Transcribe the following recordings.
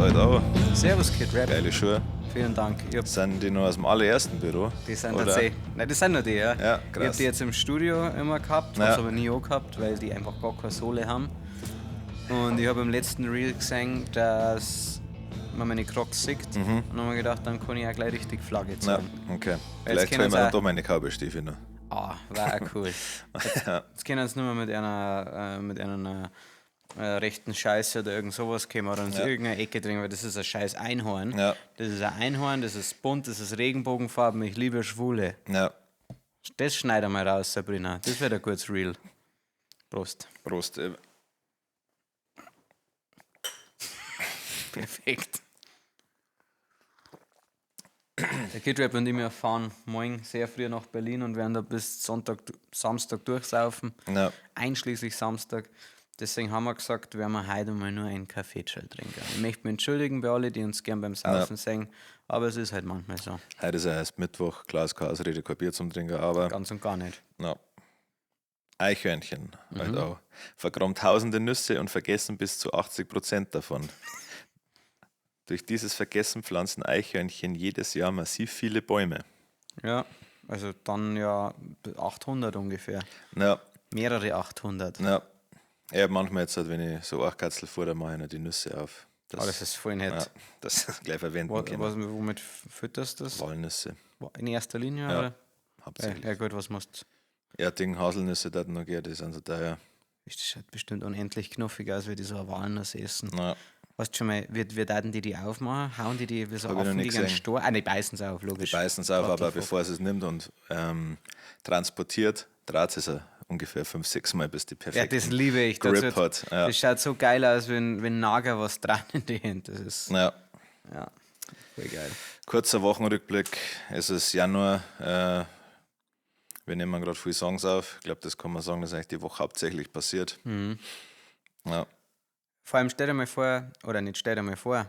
Servus, Alter. Servus, Kid Rap. Geile Schuhe. Vielen Dank. Ich hab, Sind die noch aus dem allerersten Büro? Die sind Oder? tatsächlich. Nein, das sind nur die, ja. Ja, Ich hab krass. die jetzt im Studio immer gehabt, Ja. hab's aber nie auch gehabt, weil die einfach gar keine Sohle haben. Und ich habe im letzten Reel gesehen, dass man meine Crocs sieht. Und dann hab ich gedacht, dann kann ich auch gleich richtig Flagge Mhm. Ja, zeigen. okay. Jetzt Vielleicht können hol ich sie mir dann auch- doch meine Cowboy-Stiefel noch. Ah, war auch cool. Jetzt können sie nicht mehr mit einer rechten Scheiße oder irgend sowas kommen oder uns Ja. irgendeine Ecke drin, weil das ist ein scheiß Einhorn. Ja. Das ist ein Einhorn, das ist bunt, das ist Regenbogenfarben, ich liebe Schwule. Ja, Das schneid einmal raus, Sabrina. Das wäre ein gutes Reel. Prost. Prost. Perfekt. Der Kid Rap und ich, wir fahren morgen sehr früh nach Berlin und werden da bis Sonntag, Samstag durchsaufen. Ja, Einschließlich Samstag. Deswegen haben wir gesagt, werden wir heute mal nur einen Kaffee trinken. Ich möchte mich entschuldigen bei allen, die uns gern beim Saufen sehen, aber es ist halt manchmal so. heute ist ja erst Mittwoch. Klar ist keine Ausrede, kein Bier zum Trinken, aber Ganz und gar nicht. ja. Eichhörnchen, halt auch. Vergraben tausende Nüsse und vergessen bis zu 80% davon. Durch dieses Vergessen pflanzen Eichhörnchen jedes Jahr massiv viele Bäume. Ja, also dann ja 800 ungefähr. Ja, Mehrere 800. ja. Ja, manchmal jetzt halt, wenn ich so Archkatzel fuhr, dann mache ich noch die Nüsse auf. Oh, das ist voll nett. Ja, das gleich verwenden können. Womit fütterst du das? Walnüsse, In erster Linie? Ja, Oder? Ja, hauptsächlich. ja gut, was machst du? Ja, Ding, Haselnüsse, da noch gehen, die sind so teuer. Das schaut bestimmt unendlich knuffig aus, wie die so eine Walnuss essen. Ja, Weißt du schon mal, wie taten die die aufmachen? Hauen die die wie so Hab ich noch Affen nicht gegen einen gesehen. Stor? Ah, die beißen sie auf, logisch. die beißen es auf, What the aber fuck? bevor sie es nimmt und transportiert, dreht sie es ungefähr 5, 6 Mal, bis die Ja, perfekte das liebe ich. Grip Das, hat. Ja. das schaut so geil aus, wenn Nager was dran in die Hände. Das ist Ja. ja, voll geil. Kurzer Wochenrückblick, es ist Januar, wir nehmen gerade viele Songs auf. Ich glaube, das kann man sagen, das ist eigentlich die Woche hauptsächlich passiert. Mhm. Ja, Vor allem stell dir mal vor, oder nicht stell dir mal vor,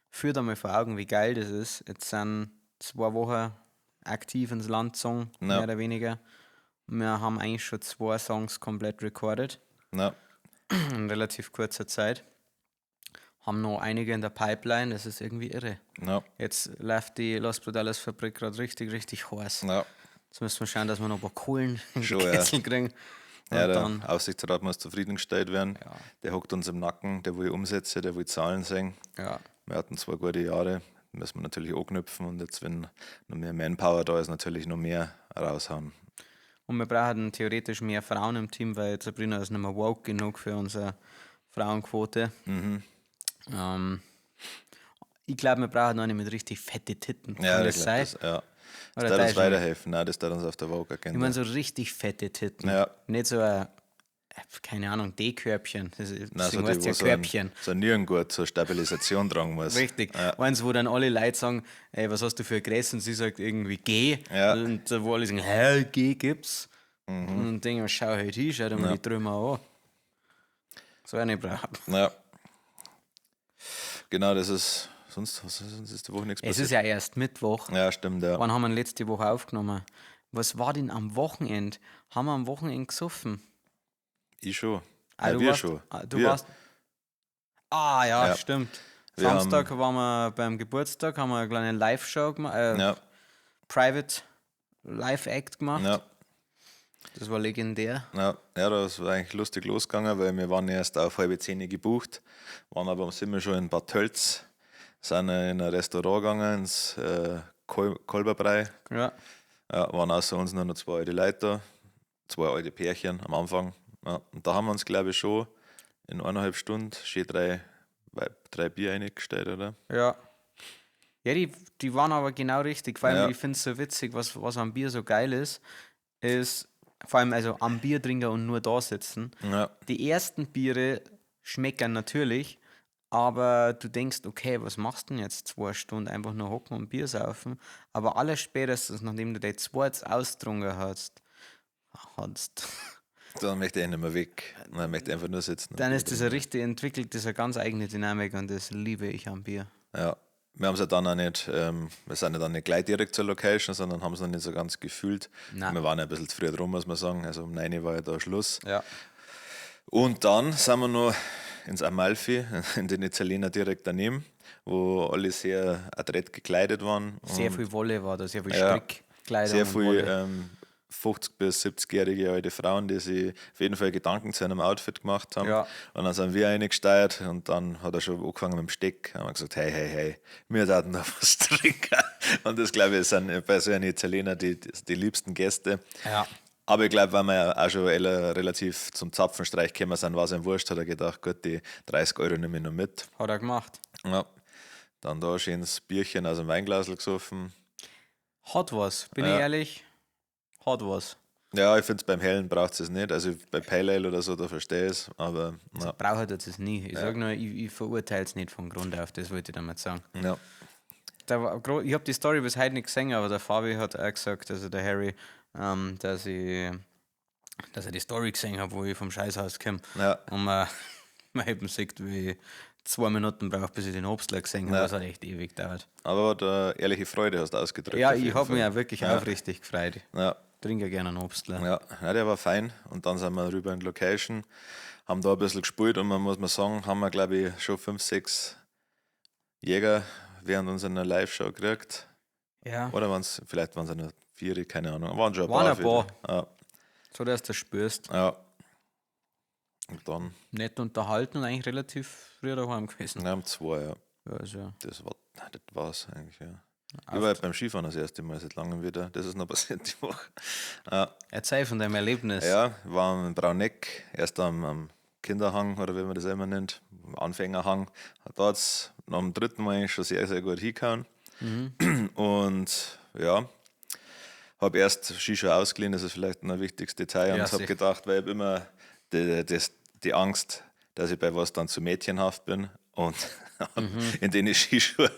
führ dir mal vor Augen, wie geil das ist. Jetzt sind 2 Wochen aktiv ins Land gezogen, Ja. mehr oder weniger. Wir haben eigentlich schon 2 Songs komplett recorded ja, in relativ kurzer Zeit. Haben noch einige in der Pipeline, das ist irgendwie irre. ja, Jetzt läuft die Los Brutales Fabrik gerade richtig, richtig heiß. ja. Jetzt müssen wir schauen, dass wir noch ein paar Kohlen in den Schon, ja. Kessel kriegen. Und Ja, der dann, Aufsichtsrat muss zufriedengestellt werden. Ja. Der hockt uns im Nacken, der will Umsätze, der will Zahlen sehen. ja, Wir hatten 2 gute Jahre, müssen wir natürlich anknüpfen und jetzt, wenn noch mehr Manpower da ist, natürlich noch mehr raushauen. Und wir brauchen theoretisch mehr Frauen im Team, weil Sabrina ist nicht mehr woke genug für unsere Frauenquote. Mhm. Ich glaube, wir brauchen noch eine mit richtig fette Titten. Ja, Kann ich das glaub, sein? das, ja. Das Oder darf uns da ist schon- weiterhelfen, nein, das darf uns auf der Vogue-Agenda. Ich meine, so richtig fette Titten. Ja. Nicht so ein, keine Ahnung, D-Körbchen. Das ist, Nein, so deswegen die, heißt wo ja so ein, Körbchen. so ein Nierengurt zur Stabilisation tragen muss. Richtig. Eins, wo dann alle Leute sagen, ey, was hast du für eine Größe? Und sie sagt irgendwie G. Ja. Mhm. Und wo alle sagen, hä, G gibt's. Und denken, schau halt hin, schau dir mal die Trümmer an. So eine braucht. Ja. Genau, das ist. Sonst ist die Woche nichts Es passiert. ist ja erst Mittwoch. Ja, stimmt, ja. Wann haben wir denn letzte Woche aufgenommen? Was war denn am Wochenende? Haben wir am Wochenende gesoffen? Ich schon. Ah, ja, du wir warst, schon. Ah, du wir. warst. Ah, ja, Ja. stimmt. Wir Samstag waren wir beim Geburtstag, haben wir eine kleine Live-Show gemacht, Ja, Private Live-Act gemacht. ja. Das war legendär. Ja, ja, das war eigentlich lustig losgegangen, weil wir waren erst auf 9:30 gebucht, waren aber um 7 schon in Bad Tölz, sind in ein Restaurant gegangen, ins Kolberbrei. Ja. Ja, waren außer uns nur noch 2 alte Leute da, 2 alte Pärchen am Anfang. Ja, und da haben wir uns, glaube ich, schon in 1,5 Stunden schön drei Bier eingestellt, oder? Ja. Ja, die waren aber genau richtig. Vor allem, Ja. ich finde es so witzig, was am Bier so geil ist, ist vor allem also am Bier trinken und nur da sitzen. Ja, Die ersten Biere schmecken natürlich, aber du denkst, okay, was machst du denn jetzt 2 Stunden? Einfach nur hocken und Bier saufen. Aber alles spätestens, nachdem du dein zweites austrunken hast, dann möchte ich nicht mehr weg. Dann möchte ich einfach nur sitzen. und dann Bier ist das eine richtig entwickelt, das eine ganz eigene Dynamik und das liebe ich am Bier. Ja, wir haben es ja dann auch nicht, wir sind ja dann nicht gleich direkt zur Location, sondern haben es noch nicht so ganz gefühlt. Nein. Wir waren ja ein bisschen zu früh dran, muss man sagen. Also um 9 Uhr war ja da Schluss. Ja. Und dann sind wir noch ins Amalfi, in den Italiener direkt daneben, wo alle sehr adrett gekleidet waren. Sehr viel Wolle war da, sehr viel ja, Strickkleidung. Sehr viel 50- bis 70-jährige alte Frauen, die sich auf jeden Fall Gedanken zu einem Outfit gemacht haben. Ja. Und dann sind wir reingesteuert und dann hat er schon angefangen mit dem Steck. Haben wir gesagt, hey, hey, hey, wir sollten noch was trinken. Und das, glaube ich, sind bei so einem Italiener die liebsten Gäste. Ja. Aber ich glaube, weil wir ja auch schon relativ zum Zapfenstreich gekommen sind, war es ihm wurscht, hat er gedacht, gut, die 30 Euro nehme ich noch mit. Hat er gemacht. Ja. Dann da schön das Bierchen aus dem Weinglasl gesoffen. Hat was, bin ich ehrlich. Hat was. Ja, ich finde es beim Hellen braucht es nicht. Also bei Pale Ale oder so, da verstehe ich es. Aber ja. Braucht es nie. Ich sage nur, ich verurteile es nicht von Grund auf, das wollte ich damit sagen. Ja. Ich habe die Story bis heute nicht gesehen, aber der Fabi hat auch gesagt, also der Harry, dass ich die Story gesehen habe, wo ich vom Scheißhaus komme. Ja. Und man eben sieht, wie ich 2 Minuten brauche, bis ich den Obstler gesehen habe. Ja. Das hat echt ewig gedauert. Aber da ehrliche Freude hast du ausgedrückt. Ja, ich habe mich auch wirklich aufrichtig gefreut. Ja. Trinke gerne einen Obstler. Ja, ja, der war fein. Und dann sind wir rüber in die Location, haben da ein bisschen gespielt und man muss mal sagen, haben wir, glaube ich, schon 5, 6 Jäger während unserer Live-Show gekriegt. Ja. Oder waren's, vielleicht waren es nur 4, keine Ahnung. Waren schon ein Waren paar. ein paar. Ja. So, dass du das spürst. Ja. Und dann. Nett unterhalten und eigentlich relativ früh daheim gewesen. Ja, um 2, ja. Ja, also. Das war's eigentlich, ja. Ich war halt beim Skifahren das erste Mal seit langem wieder. Das ist noch passiert die Woche. Ja. Erzähl von deinem Erlebnis. Ja, war in Brauneck, erst am Kinderhang oder wie man das immer nennt, Anfängerhang. Da hat es nach dem dritten Mal eigentlich schon sehr, sehr gut hingehauen. Mhm. Und ja, habe erst Skischuhe ausgeliehen, das ist vielleicht ein wichtiges Detail. Und ja, habe gedacht, weil ich immer die Angst, dass ich bei was dann zu mädchenhaft bin. Und in den Skischuhe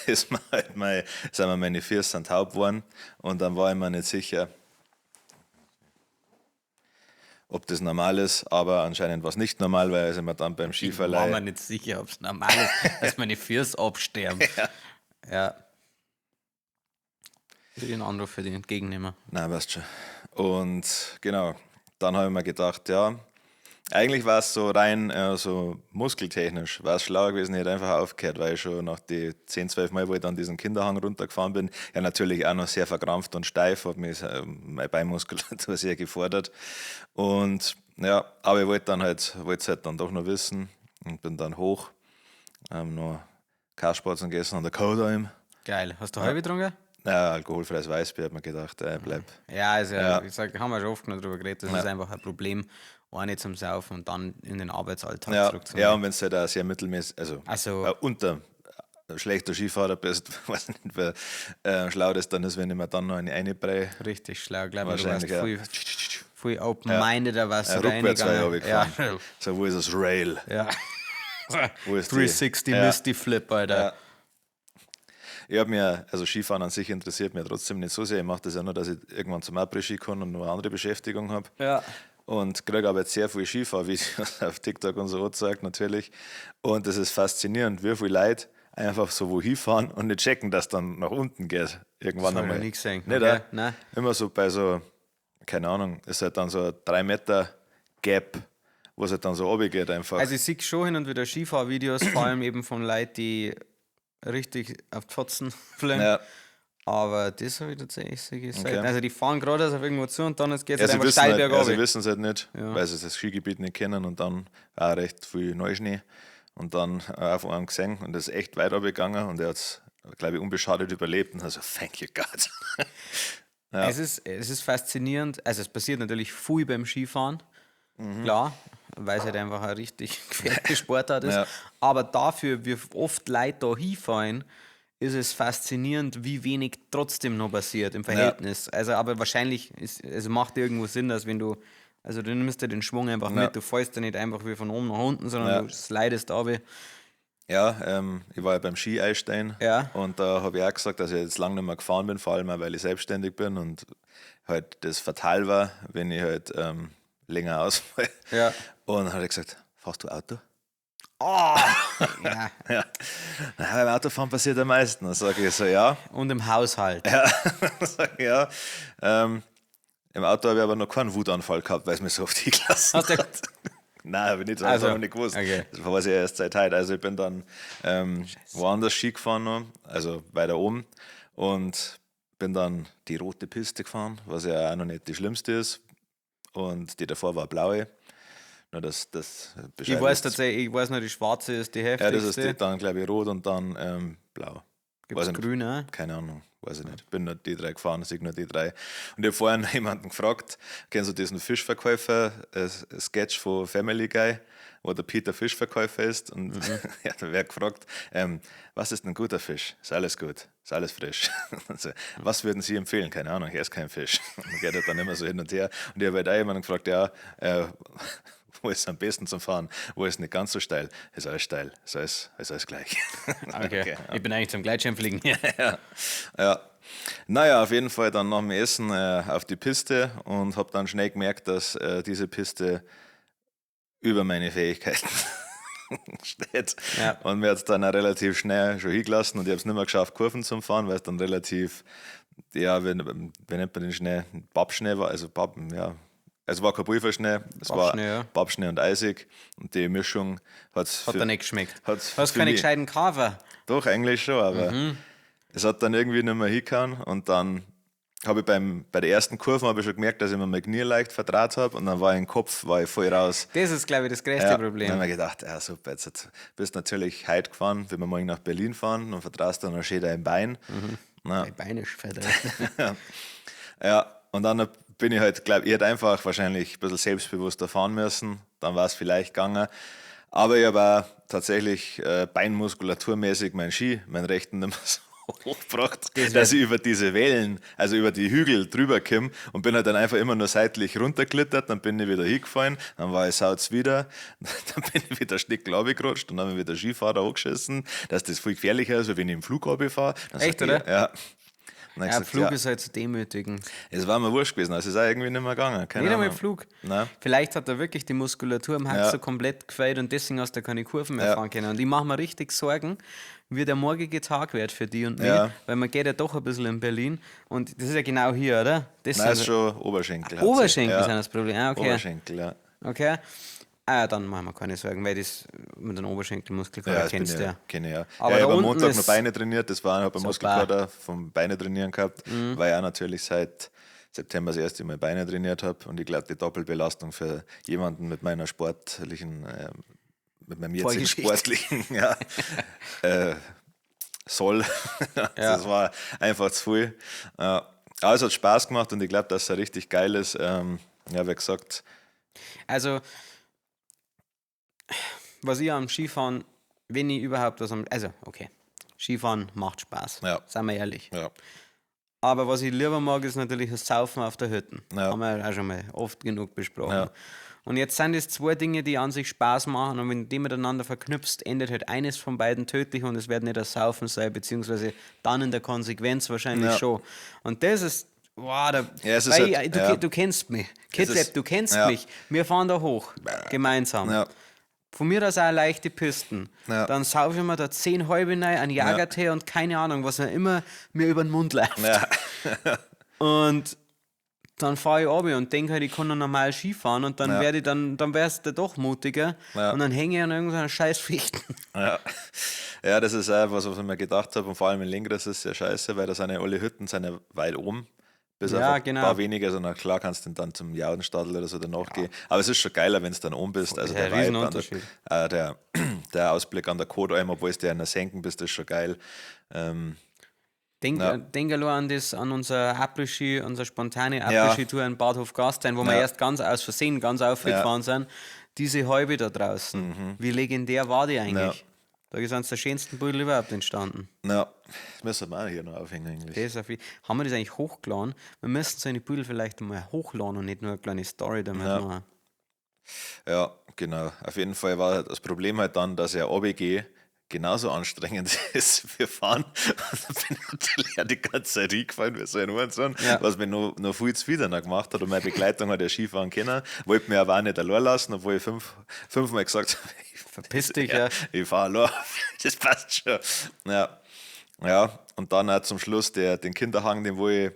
ist mir halt meine Füße sind taub geworden. Und dann war ich mir nicht sicher, ob das normal ist, aber anscheinend war es nicht normal, weil ich mir dann beim Skiverleih. Ich war mir nicht sicher, ob es normal ist, dass meine Füße absterben. Ja. Ja. Ich will den Anruf für den entgegennehmen. Nein, weißt schon. Und genau, dann habe ich mir gedacht, ja, eigentlich war es so rein so muskeltechnisch, war es schlauer gewesen, ich hätte einfach aufgehört, weil ich schon nach die 10, 12 Mal, wo ich dann diesen Kinderhang runtergefahren bin, ja natürlich auch noch sehr verkrampft und steif, hat mich meine Beinmuskulatur sehr gefordert. Und ja, aber ich wollte dann halt, wollte es halt dann doch noch wissen und bin dann hoch, noch Kaspatzen gegessen und der Coda im. Geil. Hast du halbe getrunken? Ja, alkoholfreies Weißbier, hat man gedacht, bleib. Ja, also ja. Ich sag, haben wir schon oft genug drüber geredet, das ist einfach ein Problem, eine zum Saufen und dann in den Arbeitsalltag zurückzukommen. Ja, und wenn es halt auch sehr mittelmäßig, also unter schlechter Skifahrer bist, weiß nicht, wer schlau das dann ist, wenn ich mir dann noch eine einbrei. Richtig schlau, glaube ich. Du warst viel open-minded, da warst du rückwärts war ich gefahren. Ja. So, wo ist das Rail? Ja. Wo ist 360 Misty Flip, Alter. Ja. Ich habe mir, also Skifahren an sich interessiert mich trotzdem nicht so sehr. Ich mache das ja nur, dass ich irgendwann zum Après-Ski kann und noch eine andere Beschäftigung habe. Ja. Und kriege aber jetzt sehr viel Skifahrvideos auf TikTok und so gezeigt, natürlich. Und das ist faszinierend, wie viele Leute einfach so wo hinfahren und nicht checken, dass dann nach unten geht. Irgendwann das einmal. Ich nie gesehen. Nicht, okay. Nein. Immer so bei so, keine Ahnung, ist halt dann so ein 3 Meter Gap, wo es halt dann so runtergeht einfach. Also ich sehe schon hin und wieder Skifahrvideos, vor allem eben von Leuten, die richtig auf die Fotzen fliegen. Ja. Aber das habe ich tatsächlich so gesagt. Okay. Also die fahren gerade auf irgendwo zu und dann geht es ja, halt einfach steil bergauf. Ja, sie wissen es halt nicht, weil sie das Skigebiet nicht kennen und dann auch recht viel Neuschnee. Und dann auf einem gesehen und das ist echt weit runtergegangen und er hat es, glaube ich, unbeschadet überlebt. Und also, thank you God. Ja. Es ist faszinierend. Also es passiert natürlich viel beim Skifahren. Klar, weil es halt einfach eine richtig gefährliche Sportart ist. Ja. Aber dafür, wie oft Leute da hinfahren, ist es faszinierend, wie wenig trotzdem noch passiert im Verhältnis. Ja. Also, aber wahrscheinlich, es macht irgendwo Sinn, dass wenn du, also du nimmst ja den Schwung einfach mit, du fällst ja nicht einfach wie von oben nach unten, sondern du slidest runter. Ja, ich war ja beim Ski-Einstein und da habe ich auch gesagt, dass ich jetzt lange nicht mehr gefahren bin, vor allem auch, weil ich selbstständig bin und halt das fatal war, wenn ich halt länger ausfall. Ja. Und dann hat er gesagt, fahrst du Auto? Oh! Ja. Ja. Na, beim Autofahren passiert am meisten. Dann sage ich so, ja. Und im Haushalt. Ja, sag ich, ja. Im Auto habe ich aber noch keinen Wutanfall gehabt, weil es mir so auf die Klasse hat. Nein, habe ich nicht, das Also, habe ich nicht gewusst. okay. Das weiß ich erst seit heute. Also ich bin dann woanders Ski gefahren noch, also weiter oben und bin dann die rote Piste gefahren, was ja auch noch nicht die schlimmste ist. Und die davor war blaue. Nur das Ich Bescheid weiß wisst. tatsächlich, ich weiß nur, die schwarze ist die Ja, das heftigste. ist die, dann glaube ich rot und dann blau. Gibt's Weiß ich nicht. grün auch? Keine Ahnung, weiß ich nicht. Bin nur die drei gefahren, sehe nur die drei. Und ich habe vorhin jemanden gefragt, kennst du diesen Fischverkäufer-Sketch von Family Guy, wo der Peter Fischverkäufer ist? Und ja, da wird gefragt, was ist ein guter Fisch? Ist alles gut, ist alles frisch. Und so, was würden Sie empfehlen? Keine Ahnung, ich esse keinen Fisch. Und geht halt dann immer so hin und her. Und ich habe halt auch jemanden gefragt, ja, wo ist am besten zum Fahren? Wo ist nicht ganz so steil? Ist alles steil, ist alles gleich. Okay. Ich bin eigentlich zum Gleitschirmfliegen. Ja. Naja, auf jeden Fall dann nach dem Essen auf die Piste und habe dann schnell gemerkt, dass diese Piste über meine Fähigkeiten steht. Ja. Und mir hat es dann auch relativ schnell schon hingelassen und ich habe es nicht mehr geschafft, Kurven zu fahren, weil es dann relativ, ja, wie nennt man den Schnee? Pappschnee war, also Papp, ja. Es war kein Pulverschnee, es war Pappschnee, ja. Pappschnee und eisig und die Mischung hat's Hat für- dir nicht geschmeckt. hat's Hast für keine mich- gescheiten Cover. Doch, eigentlich schon, aber es hat dann irgendwie nicht mehr hingehauen und dann habe ich bei der ersten Kurve habe ich schon gemerkt, dass ich mir mein Knie leicht verdraht habe und dann war ich im Kopf, war ich voll raus. Das ist, glaube ich, das größte Ja, Problem. Dann habe ich mir gedacht, ja super, jetzt bist du natürlich heute gefahren, wenn wir morgen nach Berlin fahren und vertraust dann noch schön dein Bein. Na, Dein Bein ist verdreht. ja, und dann bin ich halt, glaube ich, hätte einfach wahrscheinlich ein bisschen selbstbewusster fahren müssen, dann war es vielleicht gegangen. Aber ich habe auch tatsächlich beinmuskulaturmäßig meinen Ski, meinen rechten nicht mehr so hochgebracht, dass ich über diese Wellen, also über die Hügel drüber komme und bin halt dann einfach immer nur seitlich runterglittert, dann bin ich wieder hingefallen, dann war ich sauz wieder, dann bin ich wieder Schnickel runtergerutscht und dann habe ich wieder Skifahrer angeschissen, dass das viel gefährlicher ist, als wenn ich im Flug runterfahre. Dann Echt, sag ich, oder? Ja. Und dann Ja, gesagt, Flug ja. ist halt so demütigend. Es war mir wurscht gewesen, also es ist auch irgendwie nicht mehr gegangen. Keine Nicht einmal Ahnung. Flug. Nein. Vielleicht hat er wirklich die Muskulatur im Hack Ja. so komplett gefällt und deswegen hast du keine Kurven mehr Ja. fahren können. Und ich mache mir richtig Sorgen, wie der morgige Tag wird für die und mich, Ja. weil man geht ja doch ein bisschen in Berlin und das ist ja genau hier, oder? Das Nein, sind ist schon Oberschenkel. hat sie. Oberschenkel ja. sind das Problem. Ah, okay. Oberschenkel, ja. Okay. Ah, dann machen wir keine Sorgen, weil das mit dem Oberschenkelmuskel Ja, das kennst bin du ich, ja. Kenne ich ja. Aber ja, ich da habe am unten Montag noch ist- Beine trainiert, das war, ich habe einen Super. Mhm. Muskelkater vom Beine trainieren gehabt, weil ich auch natürlich seit September das erste Mal Beine trainiert habe und ich glaube, die Doppelbelastung für jemanden mit meiner sportlichen, mit meinem jetzigen Vorgeschichte. sportlichen, ja, soll. Das war einfach zu viel. Aber es hat Spaß gemacht und ich glaube, dass es richtig geil ist. Ja, wie gesagt, Also, was ich am Skifahren, wenn ich überhaupt was am. Also, okay. Skifahren macht Spaß. Ja. Seien wir ehrlich. ja, Aber was ich lieber mag, ist natürlich das Saufen auf der Hütte. Ja. Haben wir ja auch schon mal oft genug besprochen. Ja. Und jetzt sind es zwei Dinge, die an sich Spaß machen und wenn du die miteinander verknüpfst, endet halt eines von beiden tödlich und es wird nicht das Saufen sein, beziehungsweise dann in der Konsequenz wahrscheinlich Ja. schon. Und das ist, wow, da, Ja, es ist weil halt- ich, du, ja. du kennst mich. Es Kitlab, ist- du kennst ja. mich. Wir fahren da hoch, gemeinsam. Ja. Von mir aus auch leichte Pisten. Ja. Dann saufe ich mir da 10 halbe rein, einen Jagertee und keine Ahnung, was mir immer mir über den Mund läuft. Ja. Und dann fahre ich runter und denke halt, ich kann noch normal Skifahren und dann Ja. werde ich dann, dann wärst du doch mutiger Ja. und dann hänge ich an irgendeiner scheiß Fichten. Ja. Ja, das ist auch was, was ich mir gedacht habe. Und vor allem in Lengres ist ja scheiße, weil da sind ja alle Hütten sind ja weit oben. Bis Ja, auf ein genau. paar wenige, also na klar kannst du dann zum Jaudenstadl oder so danach gehen. Aber es ist schon geiler, wenn du dann oben bist. Also Ja, der Vibe an Riesenunterschied. der, der Ausblick an der Kotalm, obwohl es der in der Senken bist, ist schon geil. Denk, Ja. denk allein an das, an unser Après-Ski, unsere spontane Ja. Après-Ski-Tour in Bad Hofgastein, wo wir Ja. erst ganz aus Versehen ganz aufgefahren sind. Diese Halbe da draußen, wie legendär war die eigentlich? Mhm. Ja. Da ist eines der schönsten Bilder überhaupt entstanden. Ja, das müssen wir auch hier noch aufhängen eigentlich. Das ist auf, haben wir das eigentlich hochgeladen? Wir müssen so eine Bilder vielleicht mal hochladen und nicht nur eine kleine Story damit Ja. machen. Ja, genau. Auf jeden Fall war das Problem halt dann, dass ja OBG genauso anstrengend ist wir fahren. Und dann bin ich natürlich auch die ganze Zeit hingefallen wie so ein Hurensohn, Ja. was mir noch viel zu viel danach gemacht hat. Und meine Begleitung hat ja Skifahren können, wollte mir aber auch nicht allein lassen, obwohl ich fünfmal gesagt habe, ich Verpiss dich, ja. ich fahre allein, das passt schon. Ja, ja und dann auch zum Schluss den Kinderhang, den wo ich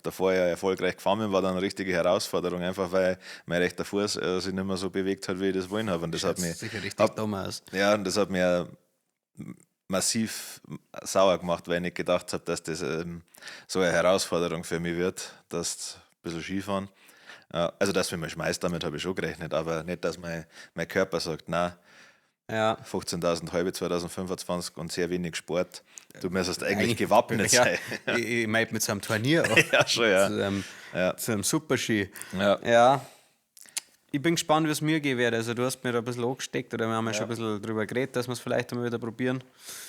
davor ja erfolgreich gefahren bin, war dann eine richtige Herausforderung, einfach weil mein rechter Fuß sich nicht mehr so bewegt hat, wie ich das wollen habe. Und das hat mich sicher richtig dumm aus. Ja, und das hat mir massiv sauer gemacht, weil ich nicht gedacht habe, dass das so eine Herausforderung für mich wird, dass ein bisschen Skifahren. Also, dass ich mich schmeißt, damit habe ich schon gerechnet, aber nicht, dass mein Körper sagt, na, Ja. 15.000 halbe 2025 und sehr wenig Sport. Du müsstest eigentlich gewappnet ja, sein. Ich meinte mit so einem Turnier. Ja, schon, ja. Zu einem Superski. Ja. Ja. Ich bin gespannt, wie es mir gehen wird. Also, du hast mir da ein bisschen angesteckt oder wir haben ja schon ein bisschen drüber geredet, dass wir es vielleicht einmal wieder probieren.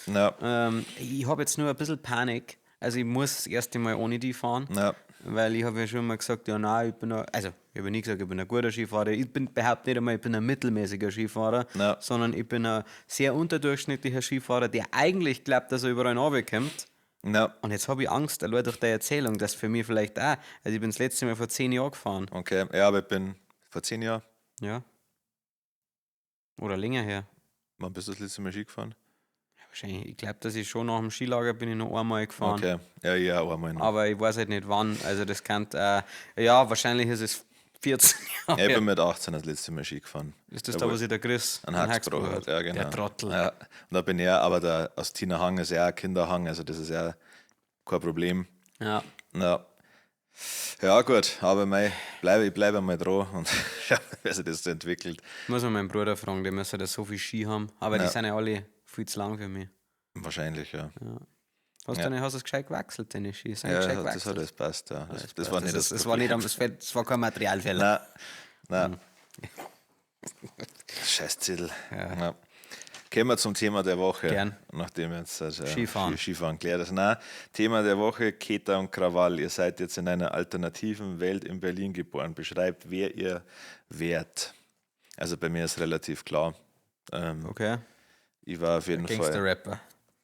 Ja. Ich habe jetzt nur ein bisschen Panik. Also, ich muss das erste Mal ohne die fahren. Ja. Weil ich habe ja schon mal gesagt, ja, nein, ich bin ein, also ich habe nie gesagt, ich bin ein guter Skifahrer. Ich bin behaupte nicht einmal, ich bin ein mittelmäßiger Skifahrer, sondern ich bin ein sehr unterdurchschnittlicher Skifahrer, der eigentlich glaubt, dass er überall runterkommt. Ja. Und jetzt habe ich Angst, allein durch die Erzählung, dass für mich vielleicht auch, also ich bin das letzte Mal vor 10 Jahren gefahren. Okay, ja, aber ich bin vor 10 Jahren. Ja. Oder länger her. Wann bist du das letzte Mal Ski gefahren? Ja, wahrscheinlich, ich glaube, dass ich schon nach dem Skilager bin ich noch einmal gefahren. Okay, ja, ja, einmal noch. Aber ich weiß halt nicht wann. Also das kann, ja, wahrscheinlich ist es 14 Jahre. Ja, ich bin mit 18 das letzte Mal Ski gefahren. Ist das da, wo sich der Chris einen Hacksbruch hat? Ja, genau. Der Trottel. Ja, und da bin ich ja, aber der aus Tina Hang ist ja auch ein Kinderhang, also das ist ja kein Problem. Ja. Ja. Ja, gut, aber mei, ich bleibe mal dran und schau, wie sich das so entwickelt. Muss man meinen Bruder fragen, der müsste da so viel Ski haben. Aber die sind ja alle viel zu lang für mich. Wahrscheinlich, ja. Ja. Hast du es gescheit gewechselt, deine Ski? Sind Ja, gescheit das gewechselt? hat alles passt, ja. Das war nicht das Das war nicht, das war kein Materialfehler. Nein, nein. Scheiß Zettel. Ja. Kommen wir zum Thema der Woche. Gern. Nachdem jetzt Skifahren. Skifahren geklärt ist. Nein, Thema der Woche, Keta und Krawall. Ihr seid jetzt in einer alternativen Welt in Berlin geboren. Beschreibt, wer ihr wärt. Also bei mir ist relativ klar. Okay. Ich war auf jeden Fall. Gangster-Rapper.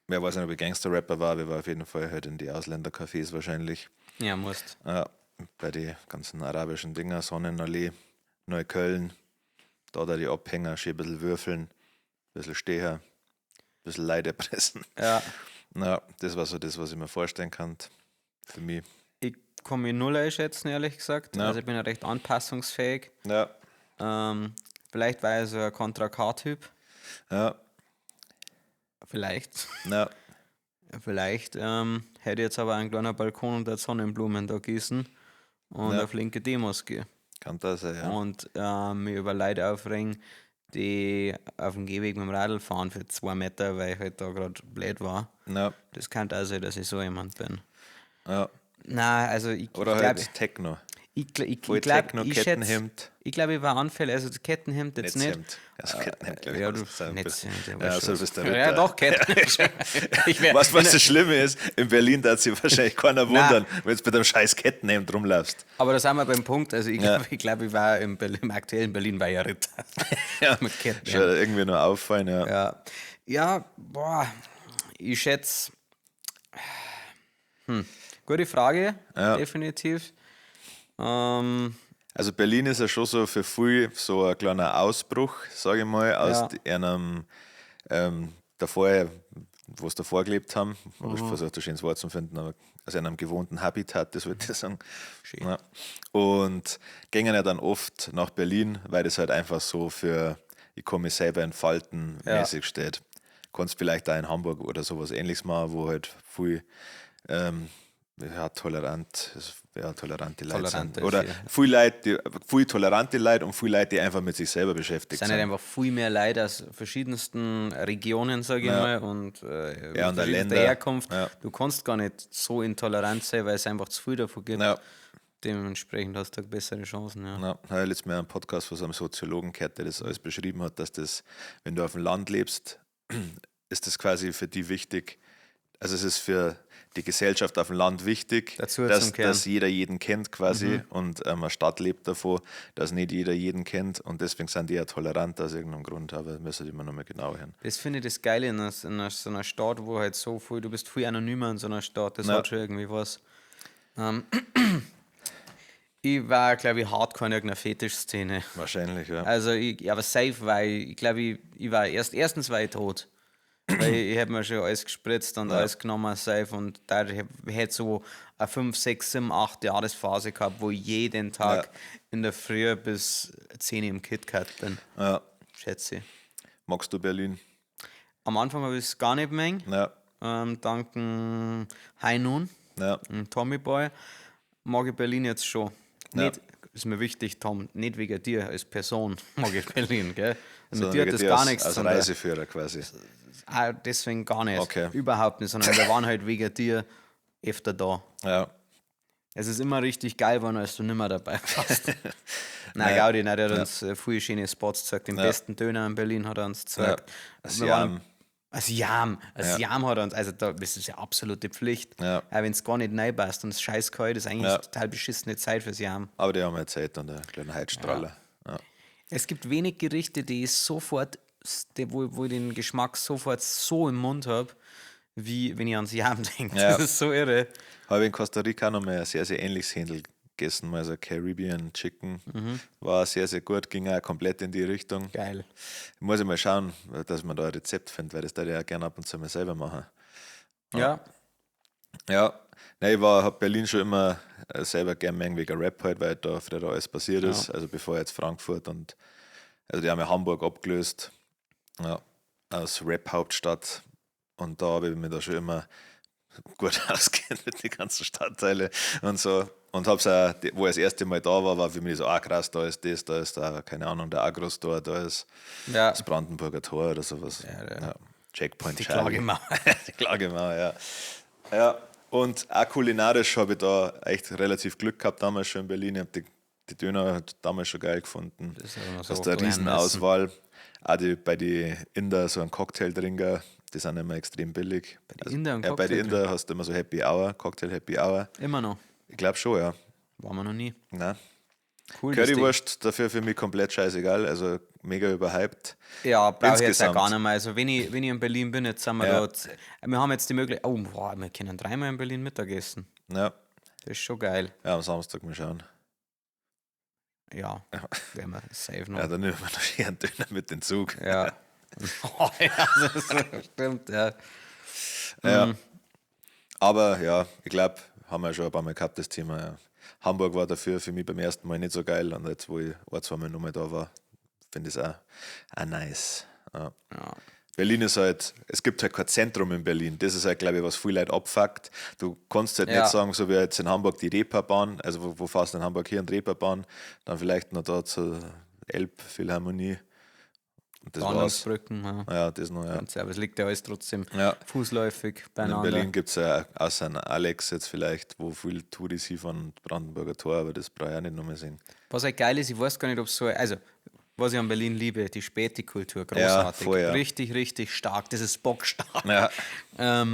Wer weiß nicht, ob ich Gangster-Rapper war, aber ich war auf jeden Fall halt in die Ausländercafés wahrscheinlich. Ja, musst. Ja, bei den ganzen arabischen Dinger, Sonnenallee, Neukölln, da die Abhänger, schön ein bisschen würfeln, ein bisschen stehen, ein bisschen Leid erpressen. Ja. Na, das war so das, was ich mir vorstellen kann. Für mich. Ich kann mich null einschätzen, ehrlich gesagt. Ja. Also ich bin ja recht anpassungsfähig. Ja. Vielleicht war ich so ein Contra K-Typ. Ja. Vielleicht. Ja. Vielleicht hätte ich jetzt aber einen kleinen Balkon und Sonnenblumen da gießen und Ja. auf linke Demos gehen. Kann das sein, ja. Und mich über Leute aufregen, die auf dem Gehweg mit dem Radl fahren für 2 Meter, weil ich halt da gerade blöd war. Ja. Das kann auch sein, dass ich so jemand bin. Ja. Nein, also ich Oder ich halt glaub, Techno. Ich, ich, Voll ich glaube, Techno, ich schätz, Kettenhemd. ich, glaub, ich war Anfälle, also das Kettenhemd jetzt nicht. Netzhemd. Also Kettenhemd, glaube ich. Ja, was du, das sein Netzhemd, ja, Ja, weißt so schon. bist du der Ja, Ritter. doch, Kettenhemd. Ich wär- Was, was das Schlimme ist, in Berlin darf sich wahrscheinlich keiner wundern, wenn du mit einem scheiß Kettenhemd rumlaufst. Aber da sind wir beim Punkt. Also ich Ja. glaube, ich, glaub, ich war im, Berlin, im aktuellen Berlin war ja Ritter. Ja, Mit Kettenhemd. Schon irgendwie nur auffallen, ja. Ja. Ja, boah, ich schätze. Gute Frage, Ja. definitiv. Also Berlin ist ja schon so für viel so ein kleiner Ausbruch, sage ich mal, aus einem davor, wo sie davor gelebt haben. Habe ich versucht, ein schönes Wort zu finden, aber aus einem gewohnten Habitat, das würde ich sagen. Ja. Und gingen ja dann oft nach Berlin, weil das halt einfach so für, ich kann mich selber entfalten, mäßig steht. Kannst vielleicht auch in Hamburg oder sowas Ähnliches machen, wo halt viel ja, tolerant, ja, tolerante Leute Tolerant sind. ist, Oder ja. viel Leute, viel tolerante Leute und viel Leute, die einfach mit sich selber beschäftigt Es sind halt sind. einfach viel mehr Leute aus verschiedensten Regionen, sage ich mal, und, Ja, und auch verschiedenster Länder. Herkunft. Ja. Du kannst gar nicht so intolerant sein, weil es einfach zu viel davon gibt. Ja. Dementsprechend hast du bessere Chancen. Ja. Ja, habe ich letztes Mal einen Podcast von so einem Soziologen gehört, der das alles beschrieben hat, dass das, wenn du auf dem Land lebst, ist das quasi für die wichtig, also es ist für die Gesellschaft auf dem Land wichtig, Dazu dass, zum Kern. dass jeder jeden kennt quasi und eine Stadt lebt davon, dass nicht jeder jeden kennt und deswegen sind die ja tolerant aus irgendeinem Grund, aber müssen immer noch mal genau hören. Das finde ich das Geile in einer, so einer Stadt, wo halt so viel, du bist viel anonymer in so einer Stadt, das Ja. hat schon irgendwie was. Ich war, glaube ich, hardcore in irgendeiner Fetischszene. Wahrscheinlich, ja. Also, ich, aber safe war ich, ich glaube, ich war erstens war ich tot. Weil ich hab mir schon alles gespritzt und alles genommen, safe. Und da ich hätte so eine 5, 6, 7, 8 Jahresphase gehabt, wo ich jeden Tag in der Früh bis 10 Uhr im KitKat bin. Ja. Schätze ich. Magst du Berlin? Am Anfang habe ich es gar nicht gemengt. Ja. Dank dem High Noon, dem Tommy Boy, mag ich Berlin jetzt schon. Nicht, ist mir wichtig, Tom, nicht wegen dir als Person mag ich Berlin, gell? Also mit dir hat das gar nichts als zu tun. Reiseführer quasi. Auch deswegen gar nicht. Okay. Überhaupt nicht, sondern wir waren halt wegen dir öfter da. Ja. Es ist immer richtig geil geworden, als du nicht mehr dabei warst. Nein, Gaudi, nein, der hat uns viele schöne Spots gezeigt. Den besten Döner in Berlin hat er uns gezeigt. Ja. Wir waren Siam. Siam hat er uns, also da, das ist ja absolute Pflicht. Ja. Auch wenn es gar nicht reinpasst und es scheiß kalt ist, eigentlich eine total beschissene Zeit für Siam. Aber die haben ja Zeit und einen kleinen Heizstrahler. Ja. Es gibt wenig Gerichte, die ich sofort, wo ich den Geschmack sofort so im Mund habe, wie wenn ich an Siam denke. Ja. Das ist so irre. Habe ich in Costa Rica noch mal ein sehr, sehr ähnliches Händel gegessen, mal so Caribbean Chicken. War sehr, sehr gut, ging auch komplett in die Richtung. Geil. Muss ich mal schauen, dass man da ein Rezept findet, weil das da ja gerne ab und zu mal selber machen. Ja. Ja, nein, ich habe Berlin schon immer selber gern mehr wegen Rap halt, weil da früher alles passiert ist. Also bevor jetzt Frankfurt und also die haben ja Hamburg abgelöst, ja, als Rap-Hauptstadt. Und da habe ich mich da schon immer gut auskennt mit den ganzen Stadtteile und so. Und hab's auch, wo ich das erste Mal da war, war für mich so, ah krass, da ist das, da ist da, keine Ahnung, der Agro-Store, da ist das Brandenburger Tor oder sowas. Ja, Ja. Checkpoint Die Charlie. Klagemauer. Die Klagemauer, ja. Ja, und auch kulinarisch habe ich da echt relativ Glück gehabt damals schon in Berlin. Ich habe die Döner damals schon geil gefunden. Das ist immer so Hast da eine lernen müssen. Riesenauswahl. Auch die, bei den Inder so einen Cocktail trinken, die sind immer extrem billig. Bei den Inder einen Ja, bei den Cocktail Inder hast du immer so Happy Hour, Cocktail Happy Hour. Immer noch. Ich glaube schon, ja. Waren wir noch nie. Nein. Cool. dass die- Currywurst dafür für mich komplett scheißegal, also mega überhyped. Ja, brauche ich jetzt auch Insgesamt. gar nicht mehr. Also, wenn ich in Berlin bin, jetzt sind wir Ja. da. Wir haben jetzt die Möglichkeit. Oh, boah, wir können dreimal in Berlin Mittagessen. Ja, Das ist schon geil. ja, am Samstag mal schauen. Ja, werden wir safe noch. Ja, dann nehmen wir noch schön einen Döner mit dem Zug. Ja. Oh, ja, das ist, stimmt, ja. Ja. Aber ja, ich glaube, haben wir schon ein paar Mal gehabt, das Thema. Ja. Hamburg war dafür für mich beim ersten Mal nicht so geil und jetzt, wo ich ein, zwei Mal nochmal da war, finde ich es auch nice. Ja. Ja. Berlin ist halt, es gibt halt kein Zentrum in Berlin. Das ist halt, glaube ich, was viel Leute abfuckt. Du kannst halt Ja. nicht sagen, so wie jetzt in Hamburg die Reeperbahn, also wo fährst du in Hamburg hier in die Reeperbahn, dann vielleicht noch da zur Elbphilharmonie. Und das war's. Bahnhofsbrücken, ja. Ja, das noch, ja. Ganz, aber es liegt ja alles trotzdem Ja. fußläufig Und in beieinander. Berlin gibt es ja außer einen Alex jetzt vielleicht, wo viel Touris hinfahren und Brandenburger Tor, aber das brauche ich auch nicht nochmal sehen. Was halt geil ist, ich weiß gar nicht, ob es so. Also, was ich an Berlin liebe, die Spätikultur, großartig. voll, ja. Richtig, richtig stark. Das ist bockstark. Ja,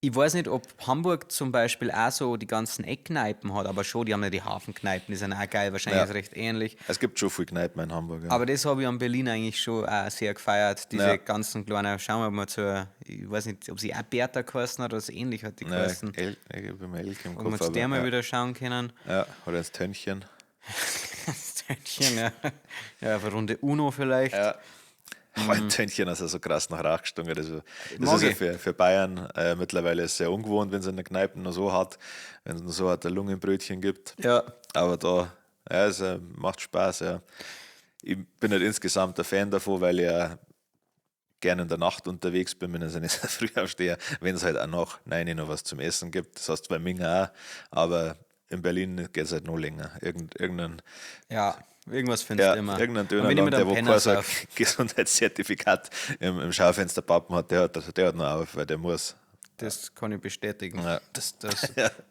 Ich weiß nicht, ob Hamburg zum Beispiel auch so die ganzen Eckkneipen hat, aber schon, die haben ja die Hafenkneipen, die sind auch geil, wahrscheinlich Ja. ist recht ähnlich. es gibt schon viel Kneipen in Hamburg. Ja. Aber das habe ich an Berlin eigentlich schon auch sehr gefeiert, diese Ja. ganzen kleinen, schauen wir mal zur, ich weiß nicht, ob sie auch Bertha geheißen hat oder so ähnlich hat die ja, geheißen. Ich habe immer Elke im Ob wir Kopf. zu der aber, mal ja. wieder schauen können. Ja, oder ins Tönnchen. Das Tönnchen, ja. Ja, auf eine Runde Uno vielleicht. Ja. Oh, ein Tönnchen ist ja so krass nach Rauch gestunken. Das Mag ist ja ich. für Bayern mittlerweile sehr ungewohnt, wenn es in der Kneipe noch so hat, wenn es noch so hat, ein Lungenbrötchen gibt. Ja. Aber da, ja, es macht Spaß, ja. Ich bin halt insgesamt ein Fan davon, weil ich ja gerne in der Nacht unterwegs bin, wenn ich nicht so früh aufstehe, wenn es halt auch nach 9 noch was zum Essen gibt. Das heißt bei Minga auch, aber in Berlin geht es halt noch länger. Irgendein Ja, irgendwas findest ja, du immer. irgendein Und wenn ich Dönerladen, mit der einem wo Penner kein so ein sauf. Gesundheitszertifikat im Schaufenster pappen hat, der hat noch auf, weil der muss. Das kann ich bestätigen. Ja. Das,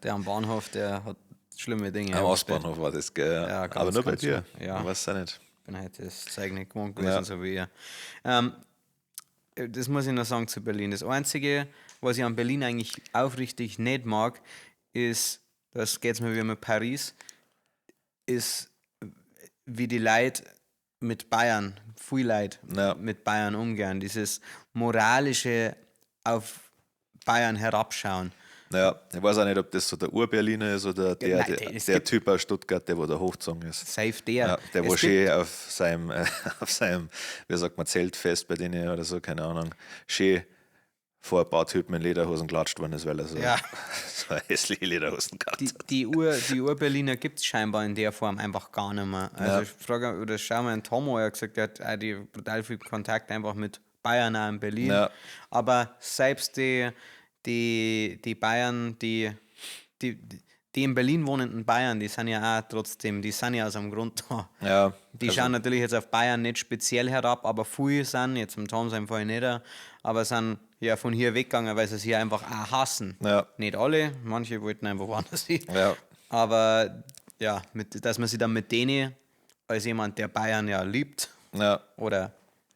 Der am Bahnhof, der hat schlimme Dinge. Am hergestellt. Ostbahnhof war das, gell? Ja, ganz, Aber nur bei ganz dir. schlimm. Ja. Ich weiß auch nicht. bin halt das Zeug nicht gewohnt gewesen, Ja. so wie ihr. Das muss ich noch sagen zu Berlin. Das Einzige, was ich an Berlin eigentlich aufrichtig nicht mag, ist, das geht mir wie mit Paris, ist, wie die Leute mit Bayern, viel Leute Ja. mit Bayern umgehen. Dieses moralische auf Bayern herabschauen. Ja, ich weiß auch nicht, ob das so der Ur-Berliner ist oder der, Nein, der, der- es der gibt- Typ aus Stuttgart, der wo da hochgezogen ist. Safe der. Ja, der, wo Es schön auf seinem, auf seinem, wie sagt man, Zeltfest bei denen oder so, keine Ahnung, schön vor ein paar Typen in Lederhosen klatscht worden ist, weil er so, Ja. so hässliche Lederhosen gehabt hat. Die Ur-Berliner gibt es scheinbar in der Form einfach gar nicht mehr. Also Ja. ich frage, oder schau mal, einen Tomo, er hat gesagt, er hat auch die brutal viel Kontakt einfach mit Bayern auch in Berlin. Ja. Aber selbst die Bayern, die in Berlin wohnenden Bayern, die sind ja auch trotzdem, die sind ja aus dem Grund da. Ja, Die also- schauen natürlich jetzt auf Bayern nicht speziell herab, aber viele sind, jetzt im Tom sein Fall nicht, aber sind ja von hier weggegangen, weil sie es hier einfach auch hassen. Ja. Nicht alle, manche wollten einfach woanders hin. Ja. Aber ja, dass man sich dann mit denen, als jemand, der Bayern ja liebt, Ja, oder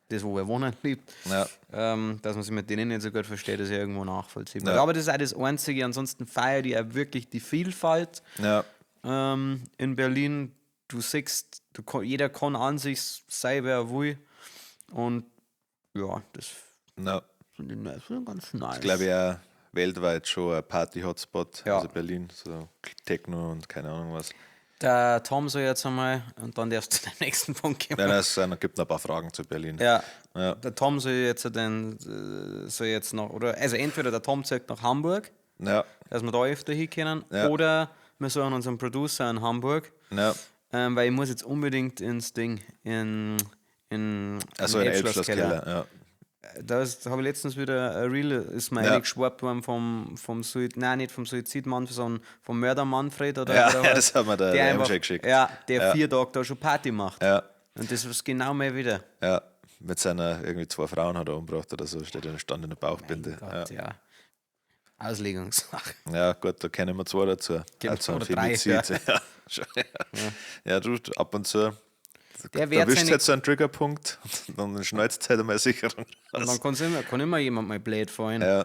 das, wo wir wohnen, liebt, Ja. dass man sich mit denen nicht so gut versteht, ist ja irgendwo nachvollziehbar. Ja. Aber das ist auch das Einzige. Ansonsten feiere ich auch wirklich die Vielfalt ja, in Berlin. Du siehst, jeder kann an sich sein, wer er will. Und ja, das ja. finde ich ganz nice. Ich glaube ja weltweit schon ein Party-Hotspot, Ja. also Berlin, so Techno und keine Ahnung was. Der Tom soll jetzt einmal, und dann darfst du den nächsten Punkt geben. Nein, nein, es gibt noch ein paar Fragen zu Berlin. Ja. Ja. Der Tom soll jetzt den, soll jetzt noch, oder, also entweder der Tom zieht nach Hamburg, Ja, dass wir da öfter hinkommen, Ja. oder wir suchen unseren Producer in Hamburg, ja. weil ich muss jetzt unbedingt ins Ding, in Also in in Elbschlosskeller, ja. Da habe ich letztens wieder ein Reel, ist mir Ja. eingeschwappt worden vom Suizid, nein, nicht vom Suizid Manfred, sondern vom Mörder Manfred oder Ja, oder ja, was. das hat mir der einfach, MJ geschickt. Ja, der Ja. 4 Tage da schon Party macht. Ja, Und das ist genau mal wieder. ja. Mit seiner irgendwie 2 Frauen hat er umgebracht oder so, steht in stand in der Bauchbinde. Gott, ja. ja. Auslegungssache. Ja, gut, da kennen wir 2 dazu. Genau, Also ein oder 3, Femizid. Ja. Schon, ja. Ja, du, ab und zu. Der Da wehrt wischt seine- halt so einen Triggerpunkt und dann schnalzt halt einmal Sicherung Und raus. dann kann immer jemand mal blöd fallen. Ja,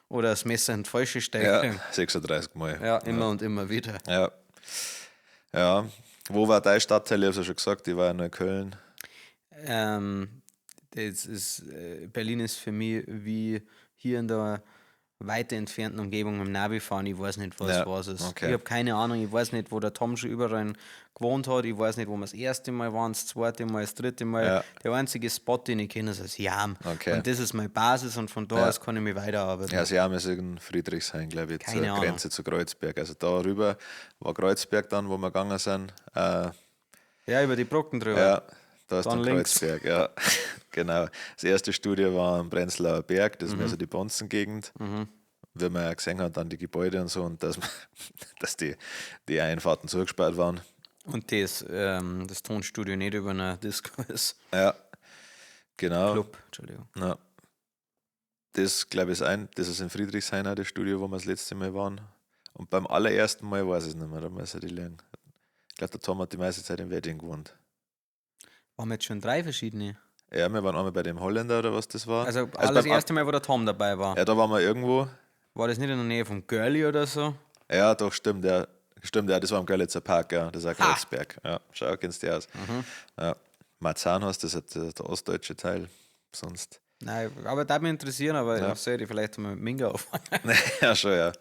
Oder das Messer in die falsche stecken. ja, 36 Mal. Ja, immer und immer wieder. Ja. Ja. Wo war dein Stadtteil? Ich hab's ja schon gesagt, ich war ja in Neukölln. Das ist, Berlin ist für mich wie hier in der weiter entfernten Umgebung mit dem Navi fahren. Ich weiß nicht, was Ja, was ist. okay. Ich habe keine Ahnung. Ich weiß nicht, wo der Tom schon überall gewohnt hat. Ich weiß nicht, wo wir das erste Mal waren, das zweite Mal, das dritte Mal. Ja. Der einzige Spot, den ich kenne, ist das Siam. Okay. Und das ist meine Basis und von da Ja. aus kann ich mich weiterarbeiten. Ja, Siam ist in Friedrichshain, glaube ich, Keine zur Ahnung. Grenze zu Kreuzberg. Also da rüber war Kreuzberg dann, wo wir gegangen sind. Ja, über die Brocken drüber. Ja, da ist Dann dann, links. Kreuzberg, ja. Genau. Das erste Studio war am Prenzlauer Berg, das ist mehr so die Bonzengegend. Wie man ja gesehen hat, dann die Gebäude und so und dass, dass die Einfahrten zugesperrt waren. Und das Tonstudio nicht über einer Disco ist. Ja, genau. Club, Entschuldigung. Ja. Das, glaube ich, ist das ist in Friedrichshain auch das Studio, wo wir das letzte Mal waren. Und beim allerersten Mal weiß ich es nicht mehr, da muss ich liegen. Ich glaube, der Tom hat die meiste Zeit in Wedding gewohnt. Waren wir jetzt schon 3 verschiedene? Ja, wir waren einmal bei dem Holländer oder was das war. Also, Also alles beim erste Mal, wo der Tom dabei war. Ja, da waren wir irgendwo. War das nicht in der Nähe vom Girlie oder so? Ja, doch, stimmt, ja. Stimmt, ja, das war am Görlitzer Park, ja. Das ist auch Kreuzberg. Ja, schau, kennst du dich aus. Ja. Marzahn heißt das, ist der ostdeutsche Teil. Sonst. Nein, aber da mich interessieren, aber Ja. ich sollte vielleicht mal mit Minga auffangen. Ja, schon, ja.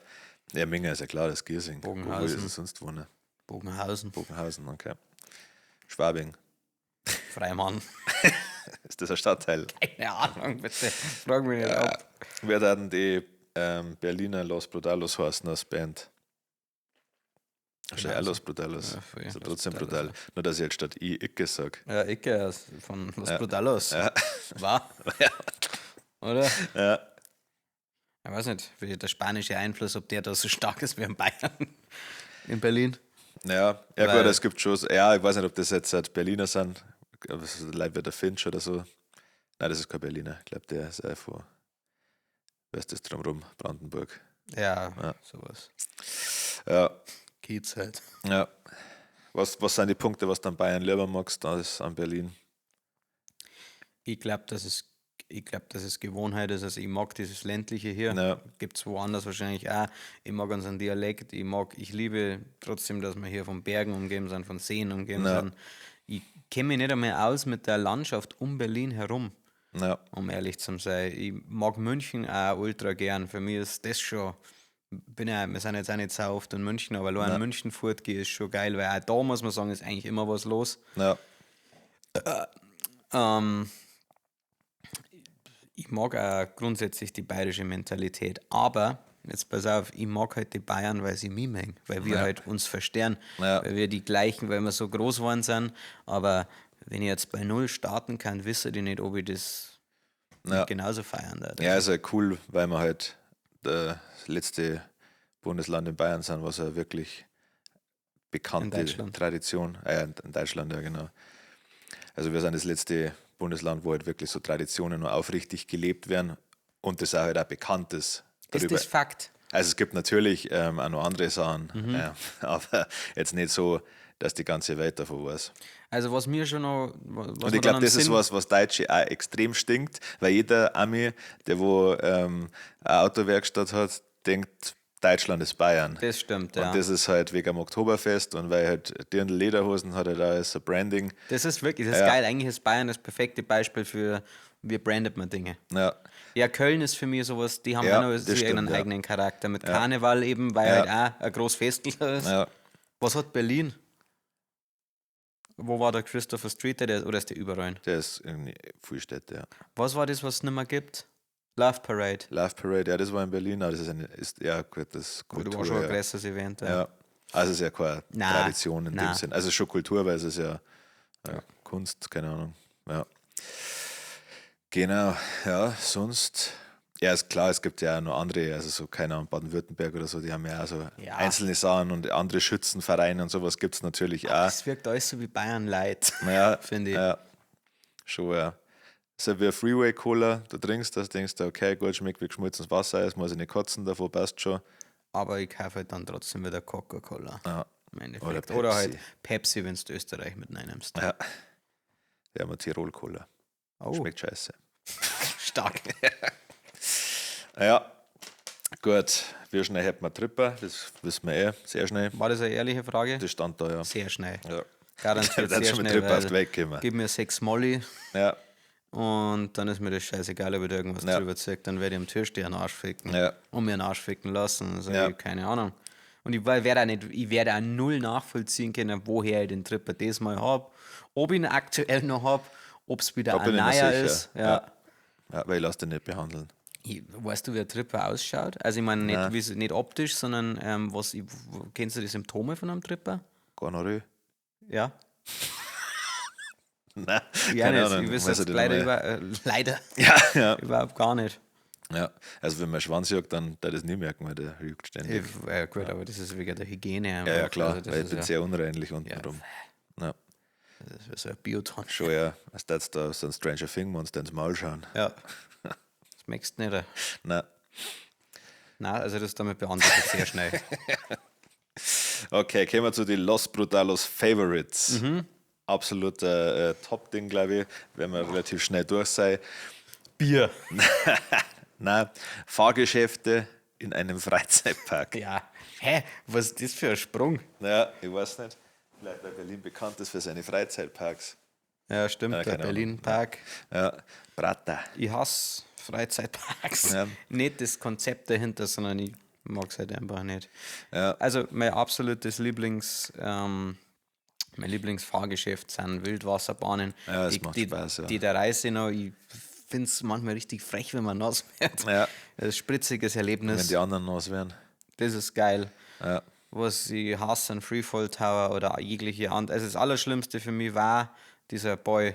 Ja, Minga ist ja klar, das Giersing. Wo Bogenhausen. ist es sonst wohnen? Bogenhausen, Bogenhausen, okay. Schwabing. Freimann. Ist das ein Stadtteil? Keine Ahnung, bitte. Frag mich nicht ab. Wer dann die Berliner Los Brutalos heißen als Band? Ist ja auch Los Brutalos. Ja, voll. Ist ja Los trotzdem Brutalos, brutal. Nur, dass ich jetzt statt I Icke sag. Ja, Icke von Los Brutalos. Ja. War? Oder? Ja. Ich weiß nicht, wie der spanische Einfluss, ob der da so stark ist wie in Bayern. In Berlin. Ja, ja Weil- gut, es gibt schon. Ja, ich weiß nicht, ob das jetzt halt Berliner sind. Aber es ist Leute wie der Finch oder so. Nein, das ist kein Berliner. Ich glaube, der ist einfach. Wer ist das drumherum? Brandenburg. Ja, Ja. sowas. Ja, Kiez halt. ja. Was sind die Punkte, was du an Bayern lieber magst, als an Berlin? Ich glaube, dass es, ich glaub, dass es Gewohnheit ist. Also ich mag dieses ländliche hier. Ja. Gibt es woanders wahrscheinlich auch. Ich mag unseren Dialekt. Ich liebe trotzdem, dass wir hier von Bergen umgeben sind, von Seen umgeben Ja. sind. Ich kenne mich nicht einmal aus mit der Landschaft um Berlin herum, Ja, um ehrlich zu sein. Ich mag München auch ultra gern. Für mich ist das schon Bin ja, wir sind jetzt auch nicht so oft in München, aber allein in München fortgehen ist schon geil, weil auch da muss man sagen, ist eigentlich immer was los. Ja. Ich mag auch grundsätzlich die bayerische Mentalität, aber jetzt pass auf, ich mag halt die Bayern, weil sie mich mögen, weil wir halt uns verstehen, weil wir die gleichen, weil wir so groß geworden sind, aber wenn ich jetzt bei Null starten kann, wisse ich nicht, ob ich das genauso feiern darf. Ja, ist halt cool, weil wir halt das letzte Bundesland in Bayern sind, was ja wirklich bekannte In Deutschland. Tradition, in Deutschland, ja genau. Also wir sind das letzte Bundesland, wo halt wirklich so Traditionen nur aufrichtig gelebt werden und das auch halt auch bekannt ist. Ist darüber. das Fakt? Also es gibt natürlich auch noch andere Sachen, ja, aber jetzt nicht so, dass die ganze Welt davon weiß. Also was mir schon noch... Was Und mir ich dann glaube, am das ist Sinn- was, was Deutsche auch extrem stinkt, weil jeder Ami, der wo eine Autowerkstatt hat, denkt, Deutschland ist Bayern. Das stimmt, ja. Und das ist halt wegen am Oktoberfest und weil halt Dirndl Lederhosen hat halt auch so Branding. Das ist wirklich, das ist geil. Eigentlich ist Bayern das perfekte Beispiel für, wie brandet man Dinge. Ja, Ja, Köln ist für mich sowas, die haben Ja, auch noch das so stimmt, ihren ja. eigenen Charakter. Mit Karneval eben, weil halt auch ein großes Festl ist. ja. Was hat Berlin? Wo war der Christopher Street, der, oder ist der überall? Der ist in Vielstädte, ja. Was war das, was es nicht mehr gibt? Love Parade. Love Parade, ja, das war in Berlin, aber das ist eine, ist, ja gut, das ist Gut, Kultur. war schon ein ja. größeres Event. Ja. Ja. Also es ist ja keine Nein, Tradition in dem nein. Sinn. Also schon Kultur, weil es ist ja, ja Kunst, keine Ahnung. Ja. Genau, ja, sonst. Ja, ist klar, es gibt ja auch noch andere, also so, keine Ahnung, Baden-Württemberg oder so, die haben ja auch so Ja. einzelne Sachen und andere Schützenvereine und sowas gibt es natürlich auch. Das wirkt alles so wie Bayern Light, Ja, finde ich. Ja, schon, ja. Ist ja wie ein Freeway-Cola, du trinkst das, denkst du, okay, gut, schmeckt wie geschmolzenes Wasser, es muss ich nicht kotzen, davor passt schon. Aber ich kaufe halt dann trotzdem wieder Coca-Cola. Ja. Im Endeffekt. Oder Oder, halt Pepsi. Pepsi, wenn du Österreich mit reinnimmst. Ja. Ja, mal Tirol-Cola. Oh, Schmeckt scheiße. stark. Ja, gut. Wie schnell hätten wir Tripper? Das wissen wir eh. Sehr schnell. War das eine ehrliche Frage? Das stand da, ja. Sehr schnell. Ja. Garantiert Dann sehr schon mit schnell. Tripper auf weil die Welt gekommen. Gib mir 6 Molly Ja, und dann ist mir das scheißegal, ob ich da irgendwas Ja. drüber zeig. Dann werde ich am Türsteher einen Arsch ficken. Ja. Und mir einen Arsch ficken lassen. Also Ja. ich, keine Ahnung. Und ich werde auch, nicht, ich werde auch null nachvollziehen können, woher ich den Tripper diesmal habe. Ob ich ihn aktuell noch habe, ob es wieder Da ein bin ich mir neuer sicher. ist. Ja. Ja. Ja, weil ich lasse den nicht behandeln. Ich, weißt du, wie ein Tripper ausschaut? Also ich meine, nicht, wie's- nicht optisch, sondern was ich, kennst du die Symptome von einem Tripper? Gonorrhoe? Ja. Nein, Ja, keine nicht. Ahnung. Ich wüsste Weiß jetzt ich nicht leider, mehr. leider Ja, ja. überhaupt gar nicht. Ja, also wenn man Schwanz juckt, dann darf ich das nie merken, weil der juckt ständig. Ich, ja, gut, aber das ist wegen der Hygiene. Ja, einfach. ja, klar, Also das weil ich ist bin ja, sehr unreinlich untenrum. Ja. das ist so ein Bioton. Schon, ja. Als würdest da so ein Stranger Thing Monster ins Maul schauen. Ja. Das merkst du nicht. Nein. Nein, also das damit beantwortet sehr schnell. Okay, kommen wir zu den Los Brutalos Favorites. Mhm. Absoluter Top-Ding, glaube ich, wenn wir relativ schnell durch sein. Bier. Nein, Fahrgeschäfte in einem Freizeitpark. Ja. Hä? Was ist das für ein Sprung? Ja, ich weiß nicht. Vielleicht, weil Berlin bekannt ist für seine Freizeitparks. Ja, stimmt, Ja, der keine Ahnung. Berlin-Park. Ja, Prata. Ich hasse Freizeitparks. Ja. Nicht das Konzept dahinter, sondern ich mag es halt einfach nicht. Ja. Also mein absolutes Lieblings, mein Lieblingsfahrgeschäft sind Wildwasserbahnen. Ja, das die, macht die, Spaß, ja. Die der Reise noch, ich finde es manchmal richtig frech, wenn man nass wird. Ja. Das ist ein spritziges Wenn Erlebnis. die anderen nass werden. Das ist geil. Ja. Was ich hasse, ein Freefall Tower oder jegliche andere. Also das Allerschlimmste für mich war dieser Boy,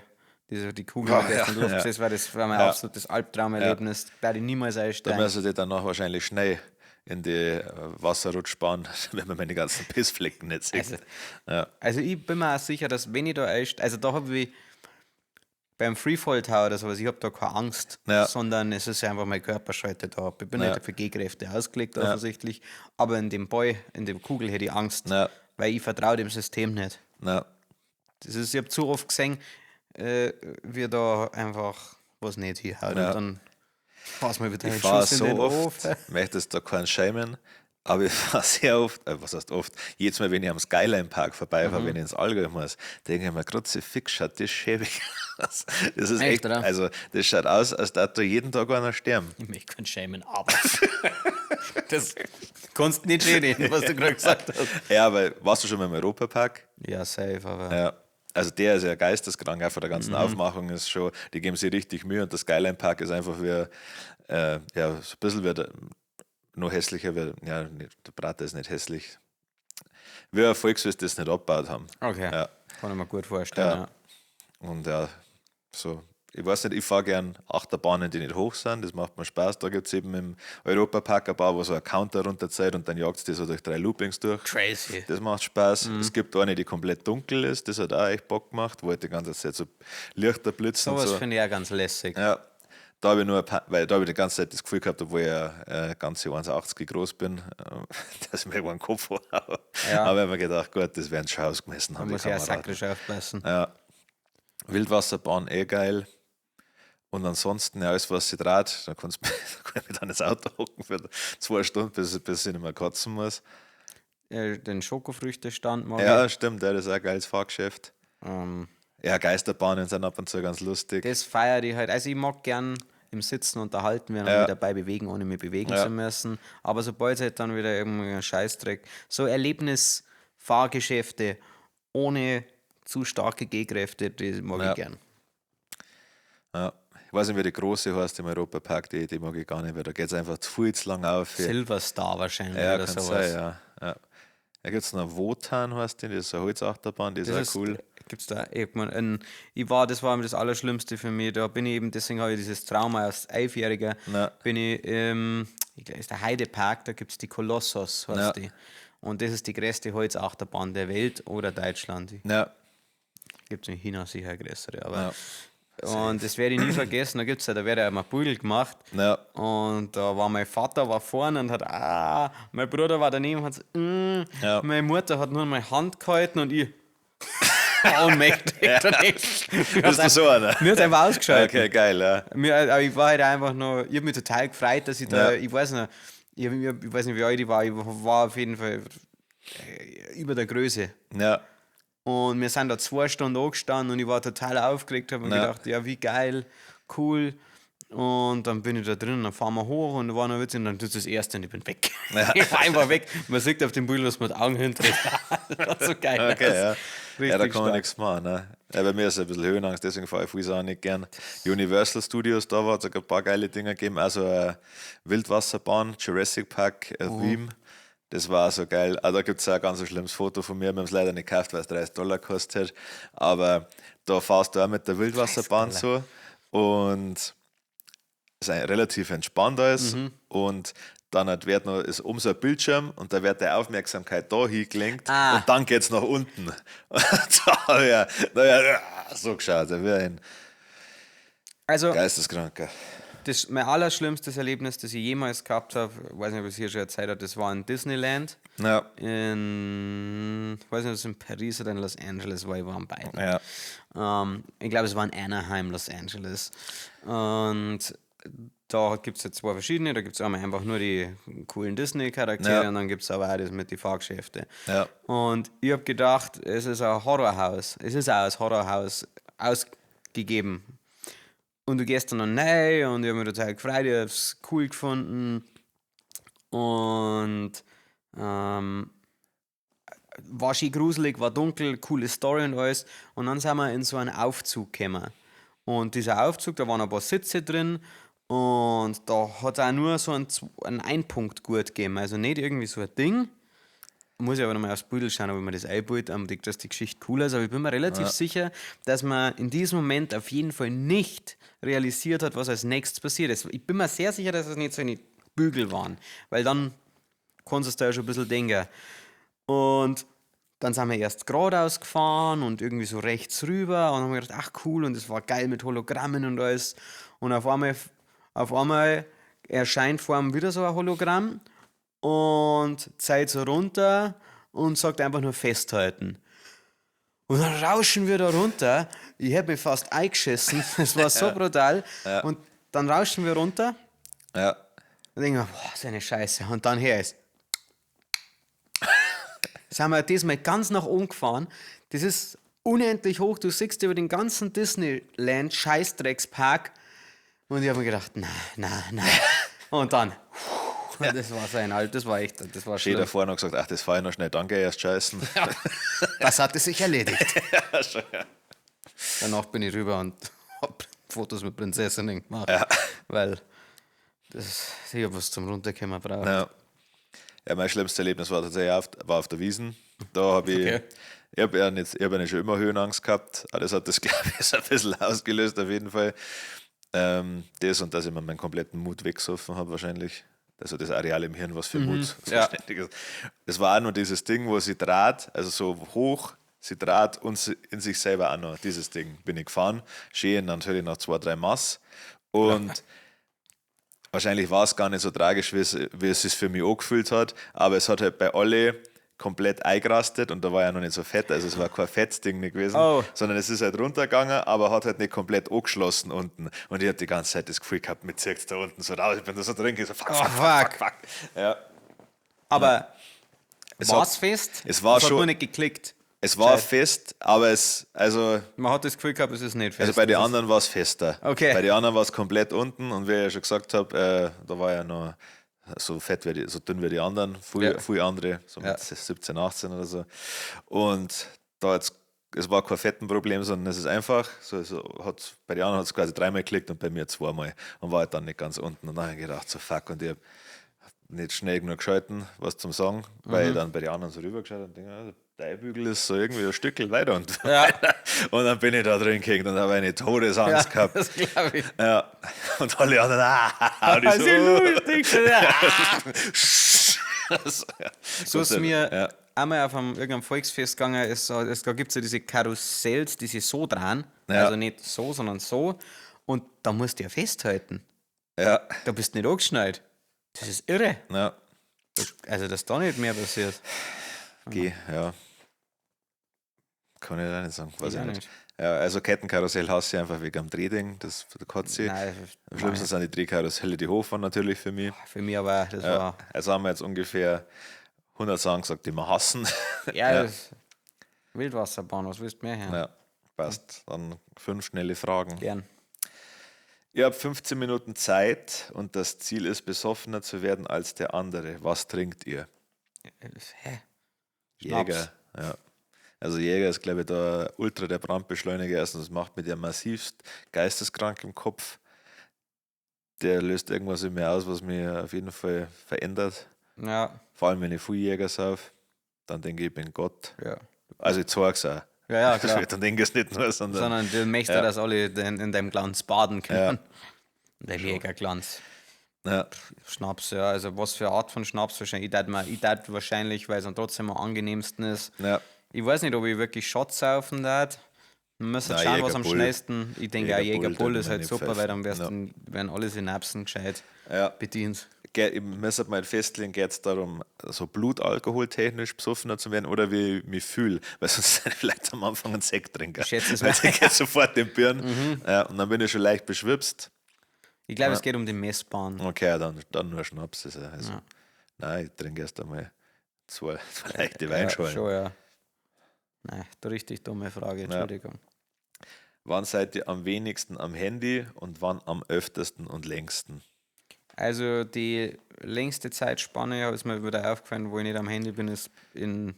diese, die Kugel, Oh, mit der ja, ich in der Luft ja. gesessen war, das war mein Ja. absolutes Albtraumerlebnis. Da werde ich niemals Da einsteigen. müssen die danach wahrscheinlich schnell in die Wasserrutschbahn, wenn man meine ganzen Pissflecken nicht sieht. Also- ja. Also ich bin mir auch sicher, dass wenn ich da einsteige, also da habe ich beim Freefall Tower oder sowas, ich habe da keine Angst, Ja. sondern es ist einfach mein Körper schaltet da ab. Ich bin Ja. nicht für Gehkräfte ausgelegt offensichtlich, aber in dem Ball, in dem Kugel hätte ich Angst, Ja. weil ich vertraue dem System nicht. Na, Das ist, ich habe zu oft gesehen, wie da einfach was nicht hinhaut Ja. und dann fahr's mal wieder ich einen fahre Schuss in so den oft, Ofen. möchtest da keinen schämen, aber ich fahre sehr oft, was heißt oft, jedes Mal, wenn ich am Skyline Park vorbeifahre, Mhm. wenn ich ins Allgäu muss, denke ich mir, Grütze, fix, schaut das schäbig aus. Das ist Echt, echt, oder? also das schaut aus, als würde da jeden Tag einer sterben. Ich möchte keinen schämen, aber. Das kannst du nicht reden, was du gerade gesagt hast. Ja, weil warst du schon mal im Europapark? Ja, safe, aber. Ja. Also der ist ja geisteskrank, auch von der ganzen Aufmachung ist schon, die geben sich richtig Mühe und das Skyline Park ist einfach wie, ja, so ein bisschen wie der, noch hässlicher, wie, ja, der Prater ist nicht hässlich. Wie ein Volksfest das nicht abgebaut haben. Okay. Ja. Kann ich mir gut vorstellen, ja. Und ja, so, ich weiß nicht, ich fahre gern Achterbahnen, die nicht hoch sind, das macht mir Spaß. Da gibt es eben im Europapark ein paar, wo so ein Counter runterzählt und dann jagt es die so durch 3 Loopings durch. Crazy. Das macht Spaß. Es gibt eine, die komplett dunkel ist, das hat auch echt Bock gemacht, wo halt die ganze Zeit so Lichter blitzen und Sowas so. finde ich auch ganz lässig. Ja, da habe ich nur ein paar, weil da habe ich die ganze Zeit das Gefühl gehabt, obwohl ich ja ganze 1,80 groß bin, dass ich mir irgendwann den Kopf habe. Ja. Aber ich habe mir gedacht, gut, das werden schon ausgemessen haben, Da die muss ich auch Kameraden. sakrisch aufpassen. Ja. Wildwasserbahn eh geil. Und ansonsten, ja, alles, was sich dreht, da kannst da kann ich mich dann ins Auto hocken für 2 Stunden, bis ich nicht mehr kotzen muss. Den Schokofrüchtestand mag Ja, stimmt, ja, das ist auch ein geiles Fahrgeschäft. ich. Ja, Geisterbahnen sind ab und zu ganz lustig. Das feiere ich halt. Also ich mag gern im Sitzen unterhalten werden und mich dabei bewegen, ohne mich bewegen zu müssen. Aber sobald es halt dann wieder irgendwie ein Scheißdreck, so Erlebnisfahrgeschäfte ohne zu starke Gehkräfte, die mag ich gern. Ja. Ich weiß nicht, wie die große heißt im Europapark, die mag ich gar nicht, weil da geht es einfach zu viel zu lang auf. Silver Star wahrscheinlich Ja, oder kann sowas. sein, ja. Ja. Da gibt es noch Wotan, heißt die, das ist eine Holzachterbahn, die ist Das auch ist, cool. Gibt's da, ich mein, ich war, das war das Allerschlimmste für mich. Da bin ich eben, deswegen habe ich dieses Trauma als 11-Jähriger, Ja. bin ich, ich glaub, ist der Heidepark, da gibt es die Kolossos, heißt Ja. die. Und das ist die größte Holzachterbahn der Welt oder Deutschland. Ja. Gibt es in China sicher eine größere, aber. Ja. Und das werde ich nie vergessen, da gibt's ja, da wird ja immer Pudel gemacht. Ja. Und da war mein Vater war vorne und hat, mein Bruder war daneben und hat, Ja. meine Mutter hat nur meine Hand gehalten und ich ohnmächtig daneben. Mir Bist du so einer? Mir hat einfach ausgeschaltet. Okay, geil, ja. Mir, aber ich war halt einfach nur, ich hab mich total gefreut, dass ich da, Ja. ich weiß nicht, ich weiß nicht, wie alt ich war auf jeden Fall über der Größe. Ja. Und wir sind da 2 Stunden angestanden und ich war total aufgeregt, hab mir gedacht, ja, wie geil, cool. Und dann bin ich da drin und dann fahren wir hoch und war noch witzig und dann tut das erste und ich bin weg. Ja. Ich war einfach weg. Man sieht auf dem Bild, was man mit Augen hinträgt. Das war so geil. Okay, ja. Richtig Ja, da kann man stark. nichts machen. Ne? Ja, bei mir ist ein bisschen Höhenangst, deswegen fahre ich Fuß auch nicht gern. Universal Studios, da hat es ein paar geile Dinger gegeben. Also Wildwasserbahn, Jurassic Park Theme. Das war so geil. Ah, da gibt es auch ein ganz schlimmes Foto von mir. Wir haben es leider nicht gekauft, weil es $30 gekostet hat. Aber da fährst du auch mit der Wildwasserbahn so. Und es ist relativ entspannt alles. Und dann hat, wird noch, ist um so ein Bildschirm und da wird die Aufmerksamkeit da hingelenkt und dann geht's nach unten. Da hab ich, da hab ich so geschaut, da wie ein Also, Geisteskranker. das, mein allerschlimmstes Erlebnis, das ich jemals gehabt habe, weiß nicht, ob ich es hier schon erzählt habe, das war in Disneyland. Ja. In, ich weiß nicht, ob es in Paris oder in Los Angeles war, ich war in beiden. Ja. Ich glaube, es war in Anaheim, Los Angeles. Und da gibt es ja zwei verschiedene. Da gibt es einmal einfach nur die coolen Disney-Charaktere Ja. und dann gibt es aber auch das mit den Fahrgeschäften. Ja. Und ich habe gedacht, es ist ein Horrorhaus. Es ist auch ein Horrorhaus ausgegeben. Und du gehst dann noch rein und ich habe mich total gefreut, ich habe es cool gefunden. Und war schön gruselig, war dunkel, coole Story und alles. Und dann sind wir in so einen Aufzug gekommen. Und dieser Aufzug, da waren ein paar Sitze drin und da hat es auch nur so einen Einpunktgurt gegeben. Also nicht irgendwie so ein Ding. Muss ich aber nochmal aufs Bild schauen, ob ich mir das einbild, dass die Geschichte cool ist. Aber ich bin mir relativ sicher, dass man in diesem Moment auf jeden Fall nicht realisiert hat, was als nächstes passiert ist. Ich bin mir sehr sicher, dass es nicht so eine Bügel waren, weil dann kannst du es da ja schon ein bisschen denken. Und dann sind wir erst geradeaus gefahren und irgendwie so rechts rüber und haben gedacht, ach cool, und es war geil mit Hologrammen und alles. Und auf einmal erscheint vor ihm wieder so ein Hologramm und zeigt so runter und sagt einfach nur festhalten. Und dann rauschen wir da runter. Ich hätte mich fast eingeschissen. Es war so brutal. Ja. Und dann rauschen wir runter Ja. und denken wir, boah, so eine Scheiße. Und dann her ist. Sind wir diesmal ganz nach oben gefahren. Das ist unendlich hoch. Du siehst über den ganzen Disneyland Scheißdreckspark. Und ich habe mir gedacht, na, na, na. Und dann Das war sein Alt, das war echt, das war Schön schlimm. davor noch gesagt, ach, das fahr ich noch schnell, danke, erst scheißen. Das hatte sich erledigt. Ja, schon, ja. Danach bin ich rüber und hab Fotos mit Prinzessinnen gemacht. Ja. Weil das, ich hab was zum Runterkommen braucht. Ja. Ja, mein schlimmstes Erlebnis war tatsächlich auf der Wiesn. Da habe ich, Okay. ich habe ja nicht, ich hab ja nicht schon immer Höhenangst gehabt, aber das hat das, glaube ich, so ein bisschen ausgelöst auf jeden Fall. Das und dass ich mir meinen kompletten Mut weggesoffen habe wahrscheinlich. Also das Areal im Hirn, was für Mut ja. zuständig ist. Das war auch nur dieses Ding, wo sie draht, also so hoch, sie draht und sie, in sich selber auch noch. Dieses Ding bin ich gefahren. Schön natürlich nach 2, 3 Mass. Und wahrscheinlich war es gar nicht so tragisch, wie es sich für mich angefühlt hat, aber es hat halt bei alle komplett eingerastet und da war ja noch nicht so fett, also es war kein Fettding nicht gewesen, Oh. sondern es ist halt runtergegangen, aber hat halt nicht komplett angeschlossen unten und ich hab die ganze Zeit das Gefühl gehabt, mir zieht's da unten so raus, ich bin da so drin, so fuck, Oh, fuck, fuck, fuck, fuck. Ja. Aber Es war es hat- fest? es war Es hat schon- nur nicht geklickt. Es war fest, aber es, also, Man hat das Gefühl gehabt, es ist nicht fest. also bei den Es ist- anderen war es fester. Okay. Bei den anderen war es komplett unten und wie ich ja schon gesagt habe, da war ja noch so fett, wie die, so dünn wie die anderen, viel, Ja. viel andere, so mit Ja. 17, 18 oder so. Und da jetzt, es war kein Fettenproblem, sondern es ist einfach, so, so hat, bei den anderen hat es quasi dreimal geklickt und bei mir zweimal und war halt dann nicht ganz unten. Und dann habe ich gedacht, so fuck, und ich hab nicht schnell genug geschalten, was zum Sagen, weil ich dann bei den anderen so rübergeschaut habe und denke, ah, der Bügel ist so irgendwie ein Stückchen weiter und, Ja. und dann bin ich da drin gehängt und habe eine Todesangst Ja, gehabt. das glaube ich. Ja. Und alle anderen, ah, und ich Das so, ist lustig. so, ja. So ist mir Ja. einmal auf einem, irgendeinem Volksfest gegangen, da gibt es ja diese Karussells, die sich so drehen. Ja. Also nicht so, sondern so. Und da musst du ja festhalten. Ja, Da bist du nicht angeschnallt. Das ist irre. ja, Also, dass da nicht mehr passiert. geh, ja. Kann ich auch nicht sagen, weiß Ich ich auch nicht. nicht. Ja, also Kettenkarussell hasse ich einfach wegen am Drehding, das kotze ich. Nein, Am schlimmsten sind die Drehkarusselle, die hochfahren natürlich für mich. für mich aber, das Ja, war. also haben wir jetzt ungefähr 100 Sachen gesagt, die wir hassen. Ja, Ja. Das Wildwasserbahn, was willst du mehr hören? Ja, passt. Dann 5 schnelle Fragen. Gern. Ihr habt 15 Minuten Zeit und das Ziel ist, besoffener zu werden als der andere. Was trinkt ihr? Hä? Schnaps. Jäger. Ja. Also Jäger ist, glaube ich, da ultra der Brandbeschleuniger. Erstens, das macht mit der massivst geisteskrank im Kopf. Der löst irgendwas in mir aus, was mir auf jeden Fall verändert. Ja, Vor allem, wenn ich viel Jäger sauf, dann denke ich, ich bin Gott. ja. Also ich zeig's auch. Ja, ja, klar. Dann denke ich es nicht nur, sondern, Sondern du möchtest, Ja. dass alle in deinem Glanz baden können. Ja. In deinem Jägerglanz. ja, Schnaps, ja. Also was für Art von Schnaps wahrscheinlich. Ich tät wahrscheinlich, weil es dann trotzdem am angenehmsten ist. ja. Ich weiß nicht, ob ich wirklich Shots saufen darf. Wir müssen Nein, schauen, was am Jägerbull. schnellsten. Ich denke auch Jägerbull Jägerbull tät ist man halt nicht super, weil pfeifen. dann werden alle Synapsen gescheit Ja. bedient. Ich müsste mal festlegen, geht es darum, so blutalkoholtechnisch besoffener zu werden oder wie ich mich fühle, weil sonst ich vielleicht am Anfang einen Sekt trinken. Ich schätze es Weil mal. ich geht sofort den Birnen. Ja, und dann bin ich schon leicht beschwipst. Ich glaube, es geht um den Messbahn. Okay, dann nur Schnaps. Ist ja, also, Nein, ich trinke erst einmal zwei leichte Weinschorlen. Ja, schon, ja. Nein, da richtig dumme Frage, Entschuldigung. Wann seid ihr am wenigsten am Handy und wann am öftesten und längsten? Also die längste Zeitspanne, ist mir wieder aufgefallen, wo ich nicht am Handy bin, ist im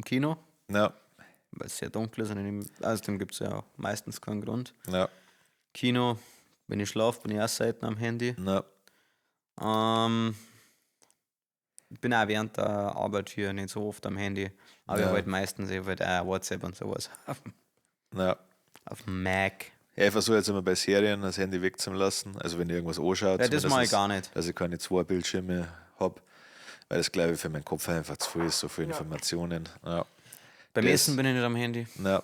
Kino, Ja, weil es sehr dunkel ist und außerdem gibt es ja auch meistens keinen Grund. ja, Kino, wenn ich schlafe, bin ich auch selten am Handy. ja. Ich bin auch während der Arbeit hier nicht so oft am Handy, aber ich Ja. habe halt meistens ich hab halt auch WhatsApp und sowas ja. auf dem Mac. Ja, ich versuche jetzt immer bei Serien das Handy wegzulassen. Also wenn ich irgendwas anschaue, Ja, das mache ich zumindest, gar nicht. dass ich keine 2 Bildschirme habe, weil das, glaube ich, für meinen Kopf einfach zu viel ist, so viele Informationen. Ja. Beim Das- Essen bin ich nicht am Handy. Ja.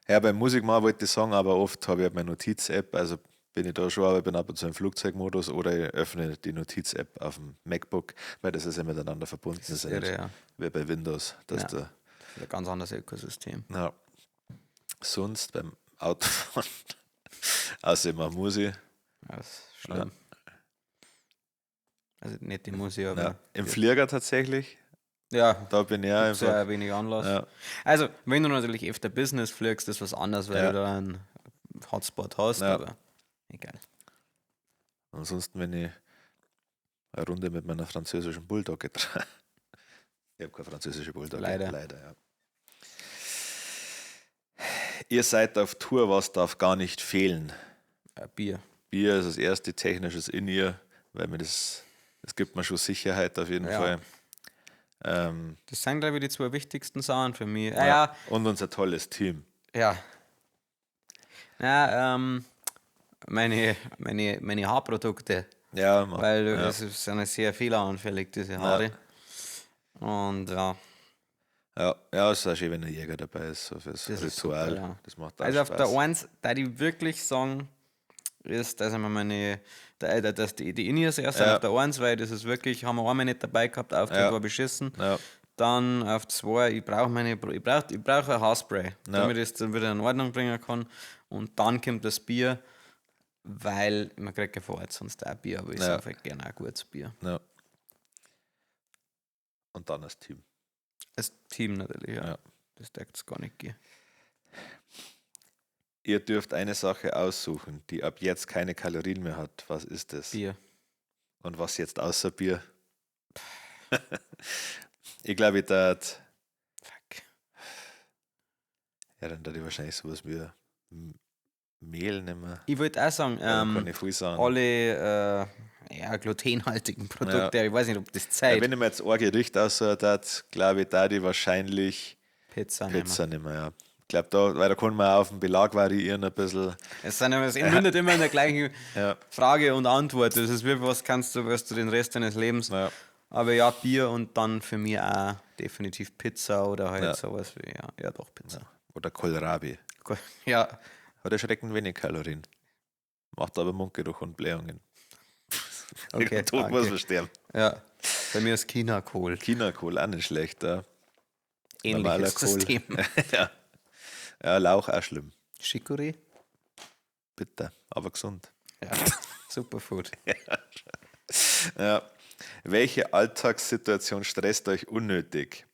Ja, beim Musikmachen wollte ich sagen, aber oft habe ich halt meine Notiz-App, also bin ich da schon, aber ich bin ab und zu im Flugzeugmodus oder ich öffne die Notiz-App auf dem MacBook, weil das ist ja miteinander verbunden. Das ist ja irre, nicht ja. wie bei Windows, dass Ja. da Das ist ein ganz anderes Ökosystem. ja. Sonst beim Autofahren, außer ich mache Musik. Ja, das ist schlimm. Also nicht die Musik, aber. Ja. Im Flieger tatsächlich, Ja, da bin ich auch gibt's einfach. ja wenig Anlass. Ja. Also, wenn du natürlich öfter Business fliegst, ist was anderes, weil Ja. du da einen Hotspot hast, Ja. aber egal. Ansonsten, wenn ich Eine Runde mit meiner französischen Bulldogge dran. Ich habe keine französische Bulldogge. Leider. Leider, ja. Ihr seid auf Tour, was darf gar nicht fehlen? Ein Bier. Bier ist das erste technisches in ihr, weil mir das, das gibt mir schon Sicherheit auf jeden Ja. Fall. Das sind, glaube ich, die zwei wichtigsten Sachen für mich. Ah, ja. Und unser tolles Team. Ja. Ja, meine Haarprodukte. Ja, Mann. Weil ja. es sind ja sehr fehleranfällig, diese Haare. Und ja. Ja, ja, es ist auch schön, wenn ein Jäger dabei ist, so fürs Das ist Ritual. super, ja. Das macht auch Also auf Spaß. der 1, da die wirklich sagen, ist, dass ich mir meine, da, da, dass die In-Ears erst Ja. auf der 1, weil das ist wirklich, haben wir einmal nicht dabei gehabt, Auftritt Ja. war beschissen. Ja. Dann auf 2, ich brauche meine, ich brauch, ich brauch ein Haarspray, Ja. damit ich es dann wieder in Ordnung bringen kann. Und dann kommt das Bier, weil man kriegt ja vor Ort sonst auch Bier, aber ich Ja. saufe halt gerne auch gutes Bier. Ja. Und dann das Team. Das Team natürlich, ja. Ja. Das darf es gar nicht gehen. Ihr dürft eine Sache aussuchen, die ab jetzt keine Kalorien mehr hat. Was ist das? Bier. Und was jetzt außer Bier? Ich glaube, ich tat. Fuck. Ja, dann tat ich wahrscheinlich sowas wie Mehl nehmen. Ich wollte auch sagen, Ja, kann ich viel sagen. alle ja, glutenhaltigen Produkte, ich weiß nicht, ob das Ja, Zeit. wenn ich mir jetzt ein Gericht aussuchen tat, glaube ich, tat ich wahrscheinlich Pizza, nehmen. Pizza nehmen, ja. Ich glaube, da, weil da kann man auch auf dem Belag variieren ein bisschen. Es, sind immer, es mündet immer in der gleichen Ja. Frage und Antwort. Das ist wirklich, was kannst du, was du den Rest deines Lebens. Ja. Aber ja, Bier und dann für mich auch definitiv Pizza oder halt Ja. sowas wie, ja, ja doch, Pizza. Oder Kohlrabi. Ja, Hat erschreckend wenig Kalorien. Macht aber Mundgeruch und Blähungen. Okay, Tod danke. muss man sterben. ja. Bei mir ist China-Kohl. Chinakohl auch nicht schlecht, ja. Normaler Ähnliches Kohl. System. Ja. Ja, Lauch auch schlimm. Chicorée? Bitter, aber gesund. Ja, Superfood. Ja. Welche Alltagssituation stresst euch unnötig?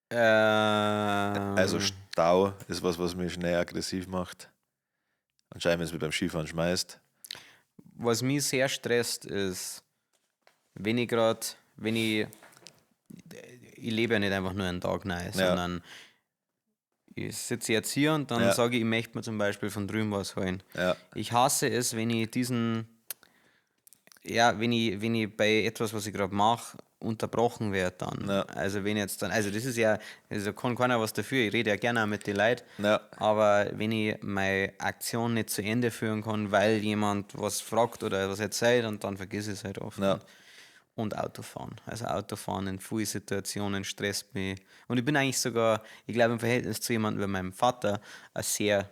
Also Stau ist was, was mich schnell aggressiv macht. Anscheinend, wenn es mich beim Skifahren schmeißt. Was mich sehr stresst, ist, wenn ich gerade, wenn ich, ich lebe ja nicht einfach nur einen Tag rein, sondern ich sitze jetzt hier und dann Ja. sage ich, ich möchte mir zum Beispiel von drüben was holen. Ja. Ich hasse es, wenn ich diesen, ja, wenn ich bei etwas, was ich gerade mache, unterbrochen werde dann. Ja. Also wenn jetzt dann, also das ist ja, also kann keiner was dafür, ich rede ja gerne auch mit den Leuten, Ja. aber wenn ich meine Aktion nicht zu Ende führen kann, weil jemand was fragt oder was erzählt und dann vergiss ich es halt oft. Ja. Und Autofahren. Also Autofahren in vielen Situationen stresst mich. Und ich bin eigentlich sogar, ich glaube im Verhältnis zu jemandem wie meinem Vater, ein sehr,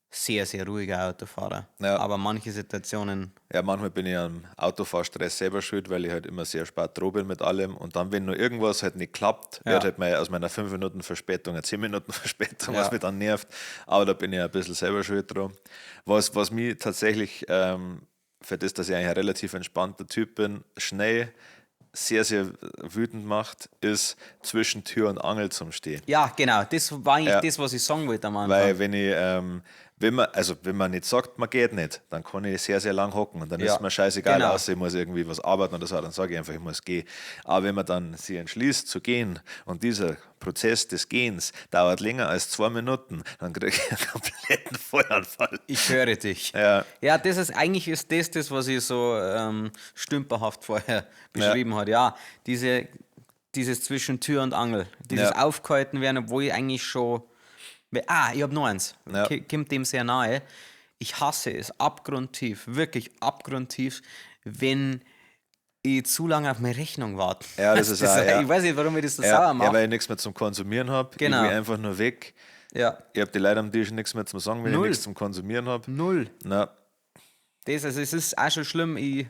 sehr, sehr ruhiger Autofahrer. Ja. Aber manche Situationen, Ja, manchmal bin ich am Autofahrstress selber schuld, weil ich halt immer sehr spät dran bin mit allem. Und dann, wenn nur irgendwas halt nicht klappt, Ja. wird halt mal aus meiner 5 Minuten Verspätung eine 10 Minuten Verspätung, Ja. was mich dann nervt. Aber da bin ich ein bisschen selber schuld dran. Was mich tatsächlich, für das, dass ich eigentlich ein relativ entspannter Typ bin, schnell sehr, sehr wütend macht, ist zwischen Tür und Angel zum Stehen. ja, genau, das war eigentlich Ja. das, was ich sagen wollte am Anfang. Weil wenn ich, wenn man, also wenn man nicht sagt, man geht nicht, dann kann ich sehr, sehr lang hocken und dann Ja, ist mir scheißegal, genau. außer ich muss irgendwie was arbeiten oder so, dann sage ich einfach, ich muss gehen. Aber wenn man dann sich entschließt zu gehen und dieser Prozess des Gehens dauert länger als 2 Minuten, dann kriege ich einen kompletten Feueranfall. Ich höre dich. Ja. Ja, das ist eigentlich ist das das, was ich so stümperhaft vorher beschrieben habe. Ja, dieses zwischen Tür und Angel, dieses Ja. Aufgehalten werden, obwohl ich eigentlich schon. Ah, ich habe noch eins. Ja. Kommt dem sehr nahe. Ich hasse es abgrundtief, wirklich abgrundtief, wenn ich zu lange auf meine Rechnung warte. Ja, das ist auch, ja. Ich weiß nicht, warum ich das so Ja, sauer ja, mache. weil ich nichts mehr zum Konsumieren habe. Genau. Ich will einfach nur weg. Ja, Ich habe die Leute am Tisch nichts mehr zum Sagen, wenn Null. ich nichts zum Konsumieren habe. null. Na, Das, also es ist auch schon schlimm, ich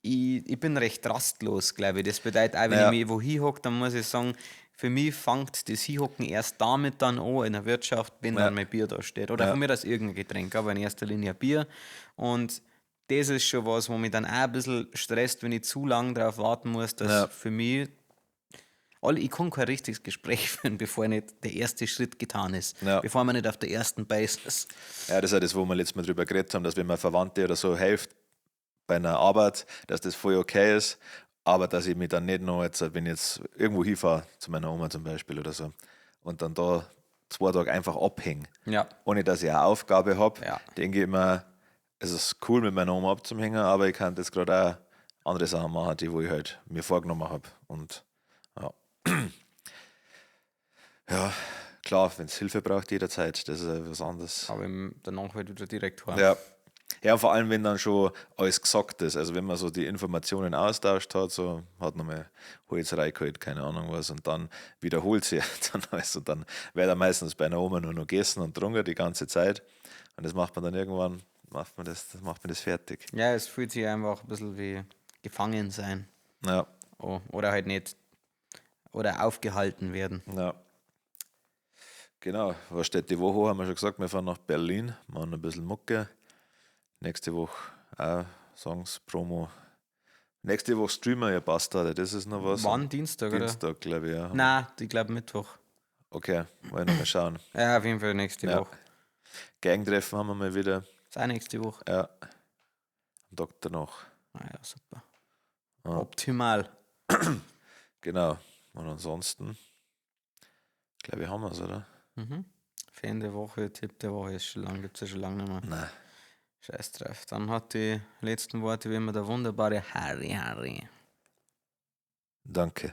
bin recht rastlos, glaube ich. Das bedeutet auch, wenn Ja. ich mich wo hinhocke, dann muss ich sagen, für mich fängt das Hinhocken erst damit dann an in der Wirtschaft, wenn Ja. dann mein Bier da steht. Oder Ja. von mir aus irgendein Getränk, aber in erster Linie ein Bier. Und das ist schon was, wo mich dann auch ein bisschen stresst, wenn ich zu lange darauf warten muss, dass Ja. für mich. Alle, ich kann kein richtiges Gespräch führen, bevor nicht der erste Schritt getan ist. Ja. Bevor man nicht auf der ersten Base ist. Ja, das ist ja das, wo wir letztes Mal drüber geredet haben, dass wenn man Verwandte oder so hilft bei einer Arbeit, dass das voll okay ist, aber dass ich mich dann nicht noch jetzt, wenn ich jetzt irgendwo hinfahre, zu meiner Oma zum Beispiel oder so, und dann da 2 Tage einfach abhänge, ohne dass ich eine Aufgabe habe, denke ich immer, es ist cool, mit meiner Oma abzuhängen, aber ich kann das gerade auch andere Sachen machen, die wo ich halt mir vorgenommen habe. Und ja. Ja, klar, wenn es Hilfe braucht, jederzeit, das ist ja was anderes. Aber danach halt wieder direkt heim. Ja. Ja, vor allem, wenn dann schon alles gesagt ist. Also wenn man so die Informationen austauscht hat, so hat nochmal Holz reingeholt, keine Ahnung was, und dann wiederholt sie dann alles. Und dann wird er meistens bei einer Oma nur noch gegessen und getrunken die ganze Zeit. Und das macht man dann irgendwann, macht man das, das macht man das fertig. Ja, es fühlt sich einfach ein bisschen wie gefangen sein. Ja. Oh, oder halt nicht. Oder aufgehalten werden. Ja. Genau, was steht die Woche? Haben wir schon gesagt, wir fahren nach Berlin, machen ein bisschen Mucke. Nächste Woche auch Songs, Promo. Nächste Woche streamen wir ja Bastarde, das ist noch was. Wann? Dienstag, oder? Dienstag, glaube ich, ja. Nein, ich glaube Mittwoch. Okay, wollen wir noch mal schauen. Ja, auf jeden Fall nächste Ja. Woche. Gang-Treffen haben wir mal wieder. Ist auch nächste Woche. Ja. Am Tag danach. Ah ja, super. Ja. Optimal. Genau. Und ansonsten, glaube ich, haben wir es, oder? Mhm. Fan der Woche, Tipp der Woche ist schon lange, gibt es ja schon lange nicht mehr. Nein. Scheiß drauf. Dann hat die letzten Worte wie immer der wunderbare Harry Harry. Danke.